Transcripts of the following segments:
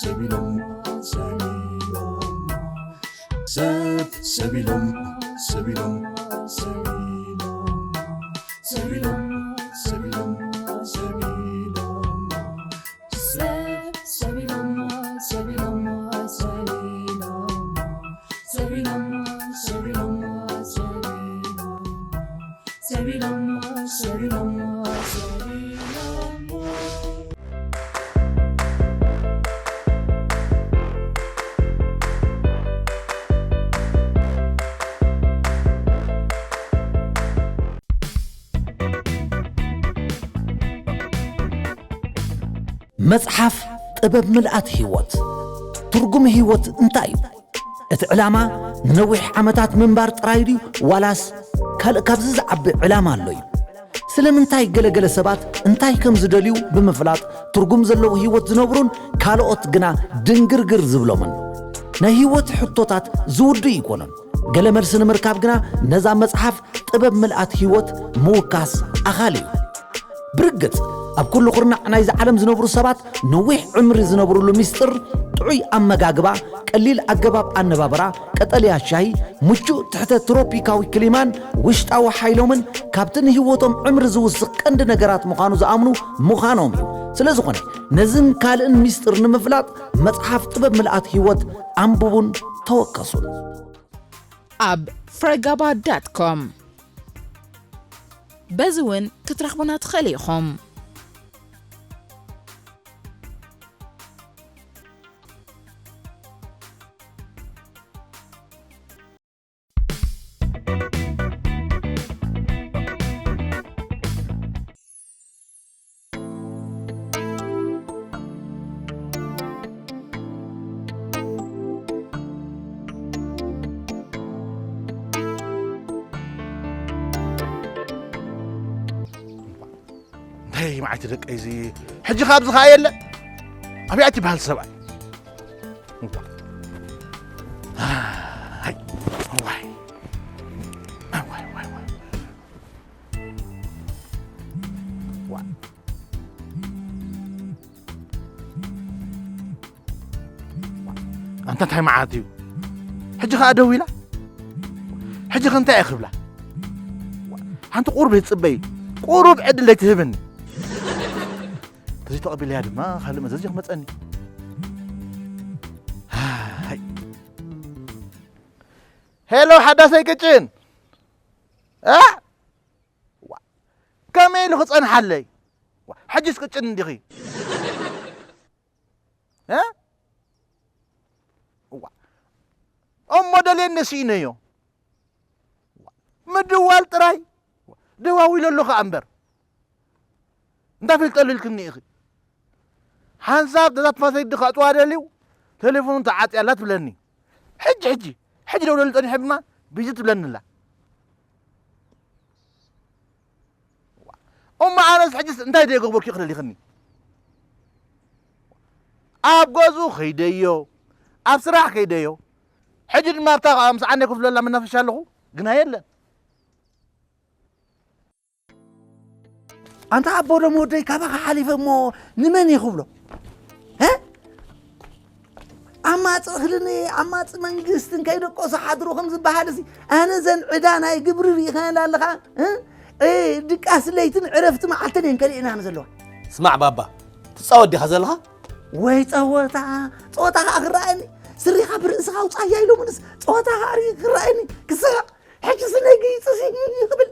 ሰቢሎም ሰቢሎም ሰብ ሰቢሎም ሰቢሎም ሰቢሎም ሰቢሎም ሰቢሎም ሰቢሎም ሰብ ሰቢሎም ሰቢሎም ሰቢሎም ሰቢሎም ሰቢሎም ሰቢሎም ሰቢሎም ሰቢሎም መጽሓፍ ጥበብ ምልኣት ህይወት። ትርጉም ህይወት እንታይ እዩ? እቲ ዕላማ ንነዊሕ ዓመታት ምንባር ጥራይ ድዩ፣ ዋላስ ካልእ ካብዚ ዝዓቢ ዕላማ ኣሎ እዩ? ስለምንታይ ገለገለ ሰባት እንታይ ከም ዝደልዩ ብምፍላጥ ትርጉም ዘለዎ ህይወት ዝነብሩን ካልኦት ግና ድንግርግር ዝብሎምን? ናይ ህይወት ሕቶታት ዝውዱ ኣይኮኑን። ገለ መልሲ ንምርካብ ግና ነዛ መጽሓፍ ጥበብ ምልኣት ህይወት ምውካስ ኣኻሊ እዩ። ብርግጽ፣ ኣብ ኩሉ ኩርናዕ ናይዚ ዓለም ዝነብሩ ሰባት ነዊሕ ዕምሪ ዝነብሩሉ ምስጢር ጥዑይ ኣመጋግባ፣ ቀሊል ኣገባብ ኣነባብራ፣ ቀጠልያ ሻሂ፣ ምቹእ ትሕተ ትሮፒካዊ ክሊማን ውሽጣዊ ሓይሎምን ካብቲ ንህይወቶም ዕምሪ ዝውስኽ ቀንዲ ነገራት ምዃኑ ዝኣምኑ ምዃኖም እዩ። ስለ ዝኾነ፣ ነዝን ካልእን ምስጢር ንምፍላጥ መጽሓፍ ጥበብ ምልኣት ህይወት ኣንብቡን ተወከሱን። ኣብ ፍረጋባ ዳት ኮም በዚ እውን ክትረኽቡና ትኽእሉ ኢኹም። እንታይ መዓይቲ ደቀይ እዚ? ሕጂ ካብ ዝኸኣ የለ። ኣብያ ትበሃል ሰብኣይ። እዋ። ኣይ፣ እዋይ። እዋይ፣ እዋይ፣ እዋይ። ዋ። ኣንታ እንታይ መዓት እዩ? ሕጂ ኸኣ ደው ኢላ? ሕጂ ኸ እንታይ እየ ክብላ? ሓንቲ ቁሩብ እየ ዝጽበይ። ቁሩብ ዕድል ኣይትህብኒ። ተዘይተቐቢለያ ድማ ካልእ መዘዝ እዩ ክመጸኒ። ሃይ። ሄሎ፣ ሓዳሰይ ቅጭን። እ? ዋ፣ ከመይ ኢሉ ክጸንሓለይ? ዋ፣ ሕጅስ ቅጭን እንዲኺ? እ? ዋ፣ እሞ ደልየ እንደ ስኢነዮ። ምድዋል ጥራይ። ደዋዊለ ኣለኹ እምበር። እንታይ ፈልጠሉ ኢልክኒ ኢኺ? ሓንሳብ ነዛ ትፋሰይ ድኻ እጽዋ ደልዩ፣ ቴሌፎኑ ተዓጽያ ኣላ ትብለኒ። ሕጂ፣ ሕጂ፣ ሕጂ ደውለሉ ጸኒሐ ድማ፣ ቢዚ ትብለኒ ኣላ። እሞ ኣነስ ሕጅስ እንታይ ደይገበርኩ ክደሊኽኒ? ኣብ ገዝኡ ከይደዮ፣ ኣብ ስራሕ ከይደዮ፣ ሕጂ ድማ ኣብታ ምስዓነይ ኮፍ ዝብለላ መናፈሻ ኣለኹ፣ ግና የለን። ኣንታ ኣቦ ደም ወደይ ካባኻ ሓሊፈ እሞ ንመን እየ ክብሎ? እ? ዓማጺ እኽልን ዓማጺ መንግስትን ከይደቆሱ ሓድሩ ከም ዝበሃል እዚ፣ ኣነ ዘን ዕዳ ናይ ግብሪ ርኢኻየን ኣለኻ? እ? እ፣ ድቃስ ለይትን ዕረፍቲ መዓልትን እየን ከሊእናኒ ዘለዋ። ስማዕ ባባ፣ ትጻወት ዲኻ ዘለኻ? ወይ ጸወታ፣ ጸወታ ኸኣ ክረኣየኒ። ስሪኻ ብርእስኻ ኣውጻያ ኢሎምንስ ጸወታ ኸኣ ርኢ ክረኣየኒ። ክስሕቕ። ሕጂ ስነይ ገይጽ ሲ ክብል።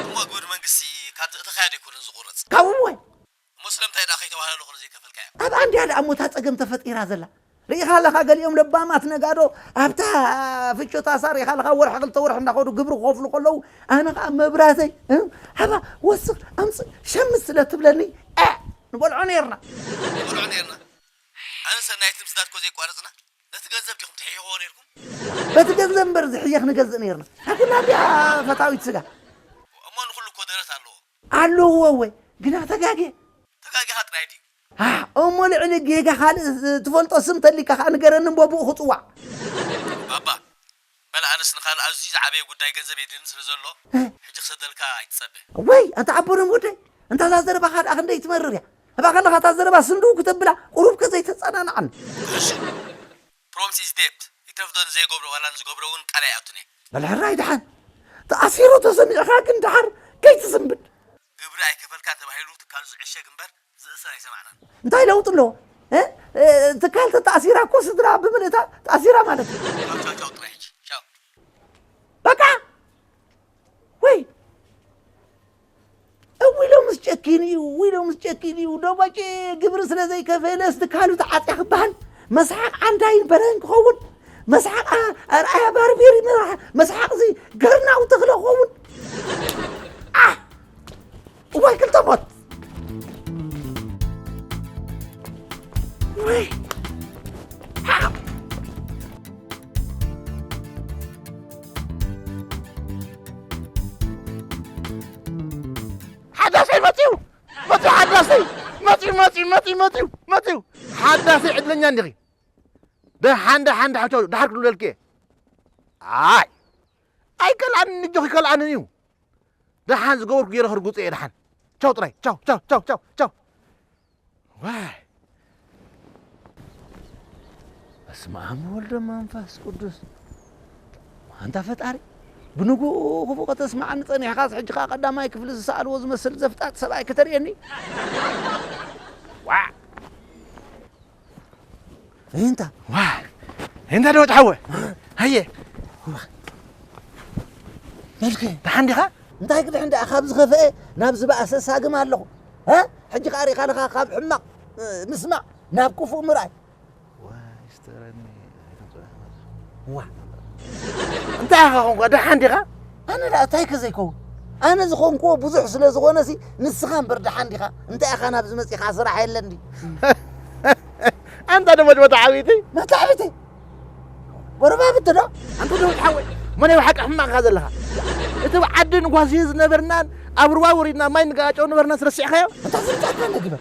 እሞ ግብሪ መንግስቲ ካብ ዘእተኻያ ዶ ኣይኮነን ዝቑረጽ? ካብኡ ወይ? እሞ ስለምንታይ ደኣ ከይተባህለ ኣለኹ ዘይከፈልካዮ? ኣብ ኣንድያ ደኣ እሞ እታ ጸገም ተፈጢራ ዘላ። ርኢኻ ኣለኻ፣ ገሊኦም ለባማት ነጋዶ ኣብታ ፍቾታ ሳር ርኢኻ ኣለኻ፣ ወርሒ ክልተ ወርሒ እንዳኸዱ ግብሪ ክኸፍሉ ከለዉ፣ ኣነ ኸኣ መብራተይ፣ እ፣ ሃባ፣ ወስኽ፣ ኣምጽእ፣ ሸምት ስለ ትብለኒ፣ እ፣ ንበልዖ ነይርና። ንበልዖ ነይርና። ኣነ ሰናይት ምስዳድ እኮ ዘይቋረጽና፣ ነቲ ገንዘብ ዲኹም ትሕይሕዎ ነይርኩም? በቲ ገንዘብ እምበር ዝሕየኽ ንገዝእ ነይርና። ኣኩላ እንድያ ፈታዊት ስጋ። እሞ ንኹሉ እኮ ደረት ኣለዎ። ኣለዎ ወይ? ግና ተጋግየ። ተጋጊኻ ጥራይ ድዩ? ኣሕ፣ እሞ ልዕሊ ጌጋ ካልእ ትፈልጦ ስም ተሊካ ኸኣ ንገረኒ እምቦ ብኡ ክጽዋዕ። ባባ፣ በል ኣነስ ንኻልእ ኣዝዩ ዝዓበየ ጉዳይ ገንዘብ የድልየኒ ስለ ዘሎ፣ እ? ሕጂ ክሰደልካ ኣይትጸበ። ወይ፣ ኣንታ ዓቦ ደም ወደይ፣ እንታ እዛ ዘረባኻ ደኣ ክንደይ ትመርር እያ። እባ ከለኻ እታ ዘረባ ስንድው ክተብላ፣ ቁሩብ ከ ዘይተጸናና። ኣን ኩሕሱ። ፕሮምስ ኢዝ ዴፕት። ይትረፍ ዶ ንዘይገብሮ ዋላ ንዝገብሮ እውን ቃል ኣይኣቱን እየ። በል ሕራይ ደሓን። ተኣሲሩ ተሰሚዕኻ ግን ደሓር ከይትስንብድ። ግብሪ ኣይከፈልካ ተባሂሉ ትካሉ ዝዕሸግ እምበር ዝእሰር ኣይሰማዕናን። እንታይ ለውጢ ኣለዎ? እ? እ፣ ትካል ተተኣሲራ እኮ ስድራ ብምልእታ ተኣሲራ ማለት እዩ። ቻው ቻው ቻው ጥራይ ሕጂ። ቻው። በቃ። ወይ። እዊ ሎምስ ጨኪን እዩ፣ እዊ ሎምስ ጨኪን እዩ። ደቦጭ ግብሪ ስለ ዘይከፈለስ ትካሉ ተዓጽያ ክበሃል። መስሓቕ ዓንዳይን በረን ክኸውን። መስሓቕ ኣ-፣ ኣርኣያ ባርቤሪ መራሕ-፣ መስሓቕ እዚ ገርናው ተኽለ ክኸውን። ኣህ! እዋይ ክልተ ሞት። ወይ። ሓዳሰይ መፅዩ፣ መፅዩ ሓዳሰይ፣ መፅዩ፣ መፅዩ፣ መፅዩ፣ መፅዩ፣ መፅዩ። ሓዳሰይ ዕድለኛ እንዲኺ። ደሓን፣ ደሓን፣ ደሓን፣ ቻው፣ ደሓር ክልብለልኪ እየ። ኣይ፣ ኣይከልኣንን፣ እጆኺ ይከልኣንን እዩ። ደሓን ዝገበርኩ ገይረ ክርጉፅ እየ፣ ደሓን። ቻው ጥራይ፣ ቻው፣ ቻው፣ ቻው፣ ቻው፣ ቻው። ዋይ። በስመ አብ ወወልድ ወመንፈስ ቅዱስ። ኣንታ ፈጣሪ፣ ብንግኡ ክፉእ ከተስምዓኒ ጸኒሕካስ፣ ሕጂ ኸኣ ቀዳማይ ክፍሊ ዝሰኣልዎ ዝመስል ዘፍጣጥ ሰብኣይ ከተርእየኒ? ዋዕ! እንታ። ዋዕ! እንታ ደወት ሓወ? ሃየ። መልከ። ደሓን ዲኻ? እንታይ ክድሕን ደኣ፣ ካብ ዝኸፍአ ናብ ዝበኣሰ ሳግም ኣለኹ። እ? ሕጂ ከኣ ሪእኻ ኣለኻ፣ ካብ ሕማቕ፣ እ፣ ምስማዕ ናብ ክፉእ ምርኣይ። ዋይ፣ ስተረኒ፣ ኣይተምፅኦ። ዋ። እንታይ ኢኻ ኾንኳ? ደሓን ዲኻ? ኣነ ደኣ እንታይ ከ ዘይከውን? ኣነ ዝኾንኩዎ ብዙሕ ስለ ዝኾነሲ፣ ንስኻ እምበር ደሓን ዲኻ? እንታይ ኢኻ ናብዚ መፂኻ? ስራሕ የለን ድዩ? ኣንታ ደሞ መታዕቢቲ? መታዕቢቲ? ጎረባብቲ ዶ? ኣንታ ደሞ ሓወይ፣ መን እዩ ሓቂ ሕማቕካ ዘለኻ? እቲ ኣብ ዓዲ ንጓስዩ ዝነበርናን ኣብ ሩባ ወሪድና ማይ ንጋጨው ነበርና፣ ረሲዕካዮ? እንታይ ዝምጻእካ ንግበር?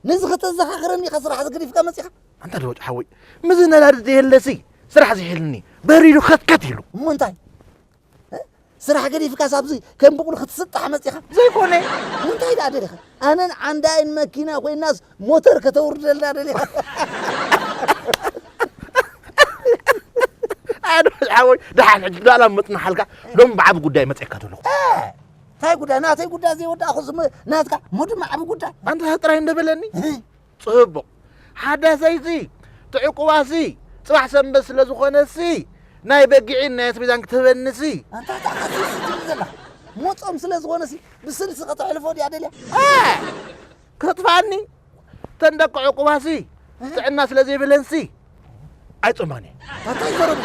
ነዚ ከተዘኻኽረኒ ኢኻ ስራሕ ገዲፍካ መጺኻ? ኣንታ ደወጭ ሓወይ፣ ምዚ ነዳዲ ዘየለሲ ስራሕ ዝሕልኒ በሪዱ ከትከት ኢሉ። እሞ እንታይ? እ? ስራሕ ገዲፍካስ ኣብዚ ከም ብቑሉ ክትስጣሕ መጺኻ? ዘይኮነ። እንታይ ደኣ ደሊኻ? ኣነን ዓንዳይን መኪና ኮይናስ ሞተር ከተውርደልና ደሊኻ? ኣዶ ሓወይ፣ ደሓን ሕጂ ዳላ መጽናሓልካ፣ ሎም ብዓቢ ጉዳይ መጺእካ ዘለኹ። እ፣ እንታይ ጉዳይ? ናተይ ጉዳይ ዘይወዳእኹ ዝም-፣ ናትካ እሞ ድማ ዓቢ ጉዳይ። ኣንታ ጥራይ እንደበለኒ? እ? ጽቡቕ። ሓዳሰይሲ፣ ትዕቁባሲ፣ ጽባሕ ሰንበት ስለ ዝኾነሲ፣ ናይ በጊዕን ናይ ኣስቤዛን ክትህበንሲ። ኣንታ ተዓዚዝሲ ትብል ዘለኻ? ሞጾም ስለ ዝኾነሲ፣ ብስልሲ ከተሕልፎ ድያ ደልያ? እ! ከተጥፍኣኒ? ተን ደቂ ዕቁባሲ፣ እ? ጥዕና ስለ ዘይብለንሲ፣ ኣይጾማን እየ። ኣንታ ይዘረብ።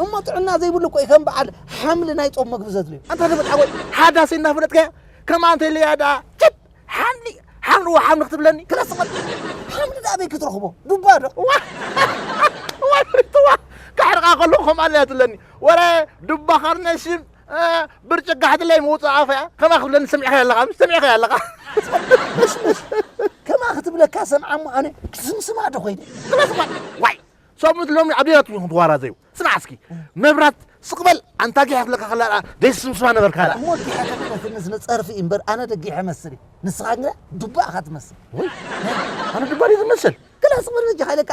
እሞ ጥዕና ዘይብሉ እኮ እዩ ከም በዓል ሓምሊ ናይ ጾም መግቢ ዘድልዮ። ኣንታ ተመጣወይ፣ ሓዳሲ እናፈለጥካያ፣ ከማን ተልያ ደኣ፣ ጭት! ሓምሊ፣ ሓምሊ፣ ዋ፣ ሓምሊ ክትብለኒ? ክለስ በል። ሓምሊ ደኣ ኣበይ ክትረኽቦ? ዱባ ዶ? ዋ! ዋ! ዋ! ከሕርቓ ከለኹ ከምኣ ኢላ ትብለኒ። ወረ ዱባ ካርነሽም፣ እ፣ ብርጭቅ ጋሕዲ ለይ ምውጻእ ኣፈያ። ከማ ክትብለኒ ሰሚዕካያ ኣለኻ? ምስ ሰሚዕካያ ኣለኻ? ምሽ፣ ምሽ። ከማ ክትብለካ ሰምዓ እሞ ኣነ ክስምስማ ዶ ኮይነ? ክለስ በል። ዋይ! ሰሙት ሎሚ ኣብ ዴናት ይኹን ትዋራዘዩ። ስማዕ እስኪ፣ መብራት ስቕ በል፣ ኣንታ ጊሐ ክብለካ ከላ ደስ ስምስማ ነበርካ። እሞ ጊሐ ተብለትንስ ንጸርፊ እምበር ኣነ ደጊሐ መስል። ንስኻ ግና ዱባ ኢኻ ትመስል። ወይ፣ ኣነ ዱባ ድየ ዝመስል? ክላ ስቕ በል በጃኻ ኢለካ።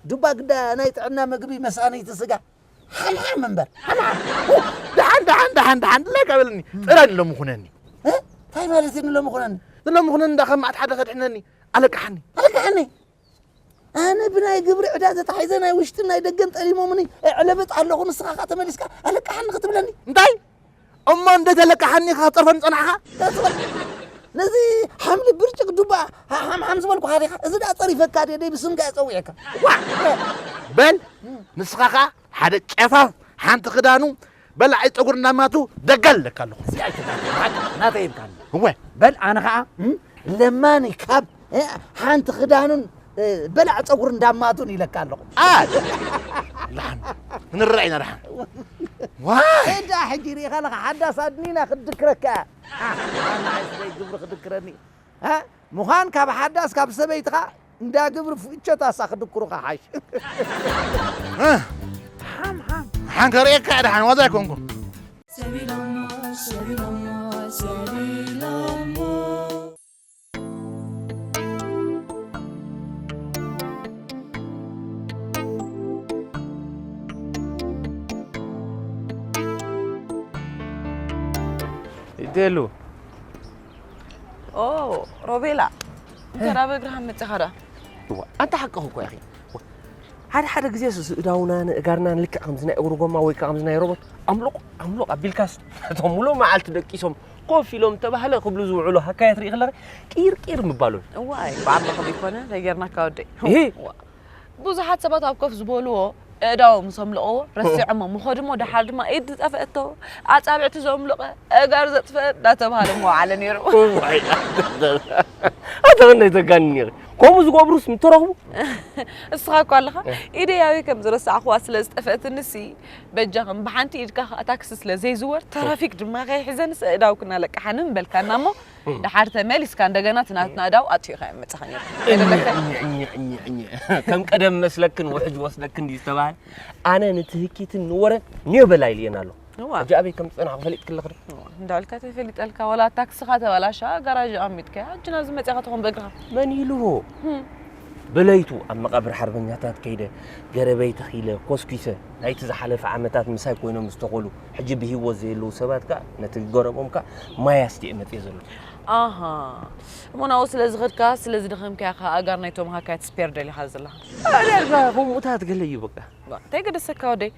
ዱባ ግዳ ናይ ጥዕና መግቢ መሳነይቲ ስጋ። ሓምሓም እምበር፣ ሓምሓም። ደሓን፣ ደሓን፣ ደሓን፣ ደሓን፣ ድላይካ በለኒ። ጥራይ ንሎሚ ኩነኒ። እ? እንታይ ማለት እዩ ንሎሚ ኩነኒ? ንሎሚ ኩነኒ እንዳ ከም መዓት ሓደ ከድሕነኒ። ኣለቃሓኒ። ኣለቃሓኒ? ኣነ ብናይ ግብሪ ዕዳ ተታሒዘ ናይ ውሽጥን ናይ ደገን ጠሊሞምኒ እዕለብጥ ኣለኹ፣ ንስኻ ኸኣ ተመሊስካ ኣለቃሓኒ ክትብለኒ? እንታይ? እሞ እንደ ተለቃሓኒ ካብ ጸርፈኒ ጸናሕኻ? ተጽበ-፣ ነዚ ሓምሊ ብርጭቅ ዱባ ሓ-፣ ሓምሓም ዝበልኩኻ ዲኻ? እዚ ደኣ ጸሪፈካ ድየ ደይ ብስምካ እየ ጸዊዐካ። ዋ! በል፣ ንስኻ ኸኣ ሓደ ጨፋፍ ሓንቲ ክዳኑ በላዒ ጸጉሪ እንዳማቱ ደጋል ኣለካ ኣለኹ። እዚ ኣይተጋግር፣ ናተይ ኢልካኒ። እወ። በል፣ ኣነ ኸኣ፣ እም፣ ለማኒ ካብ፣ እ፣ ሓንቲ ክዳኑን፣ እ፣ በላዕ ጸጉሪ እንዳማቱን ኢለካ ኣለኹ። ኣይ! ደሓን። ክንረኣ ኢና ደሓን። ዋይ! እዳ ሕጂ ርኢኻ ኣለኻ፣ ሓዳስ ኣድኒና ክድክረካ። ኣ፣ ዋና ዓይስለይ ግብሪ ክድክረኒ። እ? ምዃን ካብ ሓዳስ ካብ ሰበይትኻ እንዳ ግብሪ ፍእቸታሳ ክድክሩኻ ሓይሽ። እ? ሓም፣ ሓም። ሓን ከርእየካ ደሓን፣ ዋዛ ኣይኮንኩን። ሰቢሎሞ፣ ሰቢሎሞ፣ ሰቢሎሞ። ቴሉ። ኦ ሮቤላ፣ እንተ ናብ እግርኻ መጺኻ ደኣ። እዋ፣ ኣንታ ሓቅኺ እኮ ኢኺ። ሓደ ሓደ ግዜ ስእዳውናን እጋርናን ልክዕ ከምዚ ናይ እግሪ ጎማ ወይ ከዓ ከምዚ ናይ ሮቦት ኣምሎቕ ኣምሎቕ ኣቢልካስ፣ እቶም ሙሉእ መዓልቲ ደቂሶም ኮፍ ኢሎም ተባህለ ክብሉ ዝውዕሉ ሃካያት ርኢ ከለኺ ቂር ቂር ምባሉ። እዋይ፣ ብዓቕሚ ከመይ ኮነ? እንታይ ጌርናካ ወደይ? እሂ። እዋ። ብዙሓት ሰባት ኣብ ኮፍ ዝበልዎ ኣእዳዎም ምስ ኣምለቕዎ ረሲዖሞ ምኾዱ እሞ፣ ደሓር ድማ ኢድ ዝጠፍአቶ፣ ኣጻብዕቲ ዘምለቐ፣ ኣእጋር ዘጥፈአ እንዳተባህለ ምወዓለ ነይሩ። እዋይ፣ ኣታ ክንደይ ተጋንኒ ኢኺ። ከምኡ ዝገብሩስ ምተረኽቡ? እስኻ እኮ ኣለኻ፣ ኢደይ ኣበይ ከም ዝረሳዕኹዋ ስለ ዝጠፍአትንሲ፣ በጃኽን ብሓንቲ ኢድካ ኸኣ ታክሲ ስለ ዘይዝወር፣ ትራፊክ ድማ ከይሕዘንስ ኣእዳውኪ እናለቃሓኒ ምበልካና እሞ፣ ደሓር ተመሊስካ እንደገና እቲ ናትና ኣእዳው ኣጥፊእካዮ መጻኻ ነይሩ። እኘ፣ እኘ፣ እኘ፣ እኘ፣ እኘ። ከም ቀደም መስለክን ውሕጅ ወስደክን ድዩ ዝተባህለ? ኣነ ንትህኪትን ንወረን ኒዮ በላ ኢልየን ኣሎ። እዋ። ሕጂ ኣበይ ከም ዝጸናኹ ፈሊጥኪ ኣለኺ ዶ? እዋ፣ እንዳበልካ ተፈሊጠልካ፣ ወላ ታክስኻ ተበላሻ፣ ጋራዥ ኣቐሚጥካያ፣ ሕጂ ናብዚ መጺኻ ትኾን ብእግርኻ። መን ኢልዎ? ህም። ብለይቱ ኣብ መቓብር ሓርበኛታት ከይደ፣ ገረበይ ተኺለ፣ ኮስኲሰ፣ ናይቲ ዝሓለፈ ዓመታት ምሳይ ኮይኖም ዝተኾሉ፣ ሕጂ ብህይወት ዘየለዉ ሰባት ከኣ ነቲ ገረቦም ከኣ ማይ ኣስትየ መጽየ ዘለኹ። ኣሃ። እሞ ናብኡ ስለ ዝኸድካ፣ ስለ ዝደኸምካ ኢኻ ኣእጋር ናይቶም ሃካያት ስፔር ደሊኻ ዘለኻ። ኣነ ኣልባ ከምኡታት ገለ እዩ በቃ። ዋ፣ እንታይ ገደሰካ ወደይ?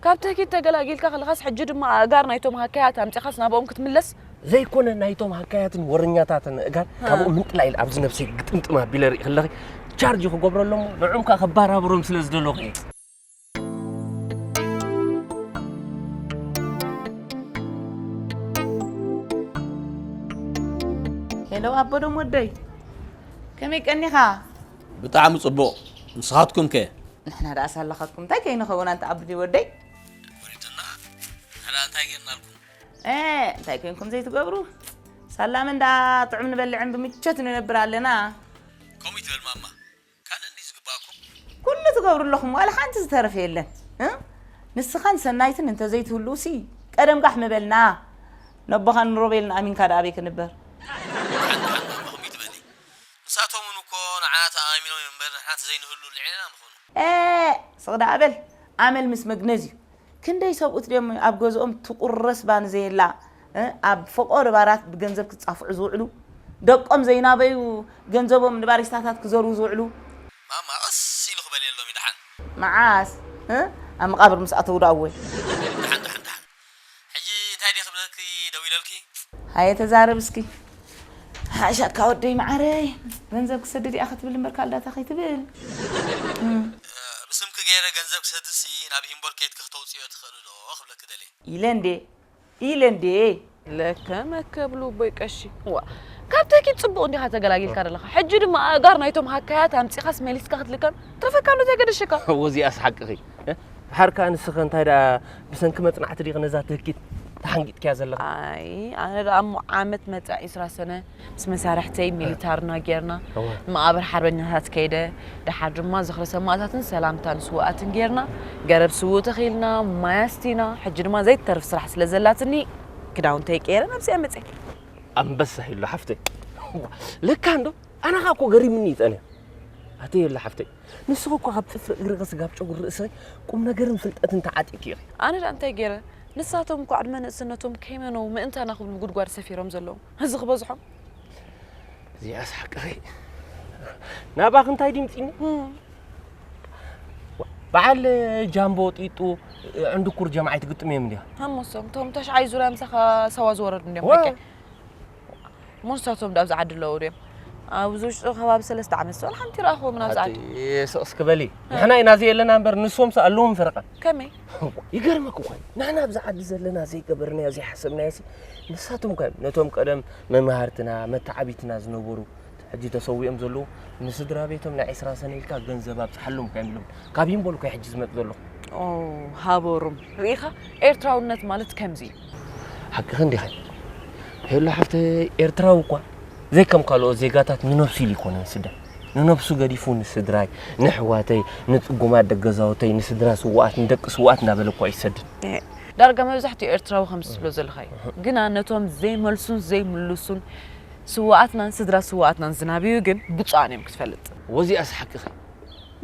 ካብ ትህኪት ተገላጊልካ ከለኻስ፣ ሕጂ ድማ ኣእጋር ናይቶም ሃካያት ኣምጺኻስ ናብኦም ክትምለስ? ዘይኮነ ናይቶም ሃካያትን ወረኛታትን ኣእጋር እ። ካብኡ ምንጥላ ኢለ ኣብዚ ነብሰይ ግጥምጥም ኣቢለ ርኢ ከለኺ ቻርጅ ክገብረሎም ንዕም ከኣ ከባራብሮም ስለ ዝደለኹ እየ። ሄሎ ኣቦ ዶም ወደይ፣ ከመይ ቀኒኻ? ብጣዕሚ ጽቡቕ። ንስኻትኩም ከ? ንሕና ደኣ ሳላኻትኩም እንታይ ከይንኸውን ኣንታ ኣቢ ወደይ? ወሪድና። ንሕና እንታይ ጌርናልኩም? እ፣ እንታይ ኮይንኩም ዘይትገብሩ? ሳላም እንዳ ጥዑም ንበልዕን ብምቾት ንነብር ኣለና። ከምኡ ይትበል ማማ። ካልእ እንዲ ዝግባእኩም? ኩሉ ትገብሩ ኣለኹም፣ ዋላ ሓንቲ ዝተረፈ የለን። እ? ንስኻን ሰናይትን እንተዘይትህልዉሲ፣ ቀደም ጋሕ ምበልና። ነቦኻን ንሮቤልን ኣሚንካ ደኣ ኣበይ ክንበር? ሓንቲ ሓንቲ ማማ ከምኡ ይትበሊ። ንሳቶም እውን እኮ ንዓና ተኣማሚኖም እዮም እምበር፣ ንሕና እንተዘይንህሉ ልዒልና ምኾኑ። እ፣ ስቕ ደኣ በል። ኣመል ምስ መግነዝ እዩ። ክንደይ ሰብኡት ድዮም ኣብ ገዝኦም ትቑረስ ባኒ ዘየላ፣ እ፣ ኣብ ፈቆዶ ባራት ብገንዘብ ክጻፍዑ ዝውዕሉ፣ ደቆም ዘይናበዩ ገንዘቦም ንባሪስታታት ክዘርዉ ዝውዕሉ። ማማ፣ ቀስ ኢሉ ክበልየሎም እዩ ደሓን። መዓስ? እ? ኣብ መቓብር ምስ ኣተዉ ደኣ እወ። ደሓን፣ ደሓን፣ ደሓን። ሕጂ እንታይ ድየ ክብለኪ ደዊለልኪ? ሃየ ተዛረብ እስኪ። ሓሻካ ወደይ መዓረይ፣ ገንዘብ ክሰድድ እያ ክትብል እምበር ካልዳታ ከይትብል። እም። እ፣ ብስምኪ ገይረ ገንዘብ ክሰድሲ ናብ ሂምቦል ከይድኪ ክተውፅዮ ትኽእሊ ዶ ክብለኪ ደልየ። ኢለ እንዴ? ኢለ እንዴ? ለከ መከብሉ ቦይ ቀሺ። ዋ፣ ካብ ተኪት ጽቡቕ እንዲኻ ተገላጊልካ ዘለኻ። ሕጂ ድማ ኣእጋር ናይቶም ሃካያት ኣምጺኻስ መሊስካ ክትልከም ትረፈካ ኣሎ ዘይገደሸካ። ወዚኣስ ሓቅኺ። እ? ድሓር ከኣ ንስኺ እንታይ ደኣ ብሰንኪ መጽናዕቲ ዲኺ ነዛ ትህኪት ተሓንጊጥክያ ዘለኺ? ኣይ፣ ኣነ ደኣ እሞ ዓመት መጻኢ ዕስራ ሰነ ምስ መሳርሕተይ ሚሊታርና ጌርና እወ። መቓብር ሓርበኛታት ከይደ፣ ደሓር ድማ ዝኽሪ ሰማእታትን ሰላምታ ንስውኣትን ጌርና፣ ገረብ ስዉእ ተኺልና፣ ማይ ኣስቲና፣ ሕጂ ድማ ዘይትተርፍ ስራሕ ስለ ዘላትኒ ክዳውንተይ ቀይረ ናብዚኣ መጽየ። ኣንበሳ ሄሉ ሓፍተይ። ለካ እንዶ ኣነ ኸኣ እኮ ገሪምኒ እዩ ጸኒሑ። ኣቲ ሄሉ ሓፍተይ፣ ንስኺ እኮ ካብ ጽፍሪ እግርኺ ስጋብ ጨጉሪ ርእስኺ ቁም ነገርን ፍልጠትን ተዓጢቂ ኢኺ። ኣነ ደኣ እንታይ ገይረ? ንሳቶም እኮ ዕድመ ንእስነቶም ከይመነው ምእንታና ክብሉ ጉድጓድ ሰፊሮም ዘለዉ። እዚ ክበዝሖም። እዚኣስ ሓቅኺ። ናባኺ እንታይ ድምፂኒ? እም። በዓል ጃምቦ ጢጡ ዕንድኩር ጀምዓ ኣይትግጥምዮም እንዲያ። ሃሞሶም፣ እቶም ተሽዓይ ዙርያ ምሳኻ ሰዋ ዝወረዱ እንዲዮም። ወ- ሓቀይ? እሞ ንሳቶም ዳብዚ ዓዲ ኣለዉ ድዮም? ኣብዚ ውሽጢ ከባቢ ሰለስተ ዓመት ሰ ሓንቲ ረኣኽዎም ኣብዚ ዓዲ። ኣቲ ስቕ እስኪ በሊ። እ። ንሕና ኢና ዘየለና እምበር ንሶምስ ኣለዎም ፈረቓ። ከመይ? ይገርመክ እኮ እዩ። ንሕና ኣብዚ ዓዲ ዘለና ዘይገበርናዮ ዘይሓሰብናዮ ሲ ንሳቶም ከ ነቶም ቀደም መማህርትና መተዓቢትና ዝነበሩ ሕጂ ተሰዊኦም ዘለዉ ንስድራ ቤቶም ናይ ዕስራ ሰነ ኢልካ ገንዘብ ኣብፅሓሎም ከ ኢሎም ካብ ይምበሉ ከ ሕጂ ዝመፅ ዘለኹ። ኦ፣ ሃበሩም። ርኢኻ? ኤርትራውነት ማለት ከምዚ እዩ። ሓቅኺ እንዲኻ። ሄሎ ሓፍተ ኤርትራዊ እኳ ዘይከም ካልኦት ዜጋታት ንነብሱ ኢሉ ይኮነ ዝስደድ። ንነብሱ ገዲፉ ንስድራይ፣ ንሕዋተይ፣ ንጽጉማት ደገዛውተይ፣ ንስድራ ስውኣት፣ ንደቂ ስውኣት እናበለ እኳ ይሰድድ። ዳርጋ መብዛሕትኡ ኤርትራዊ ከምዚ ትብሎ ዘለኻ እዩ። ግና ነቶም ዘይመልሱን ዘይምልሱን ስውኣትናን ስድራ ስውኣትናን ዝናብዩ ግን ብፁዓን እዮም ክትፈልጥ። ወዚኣስ ሓቅኺ።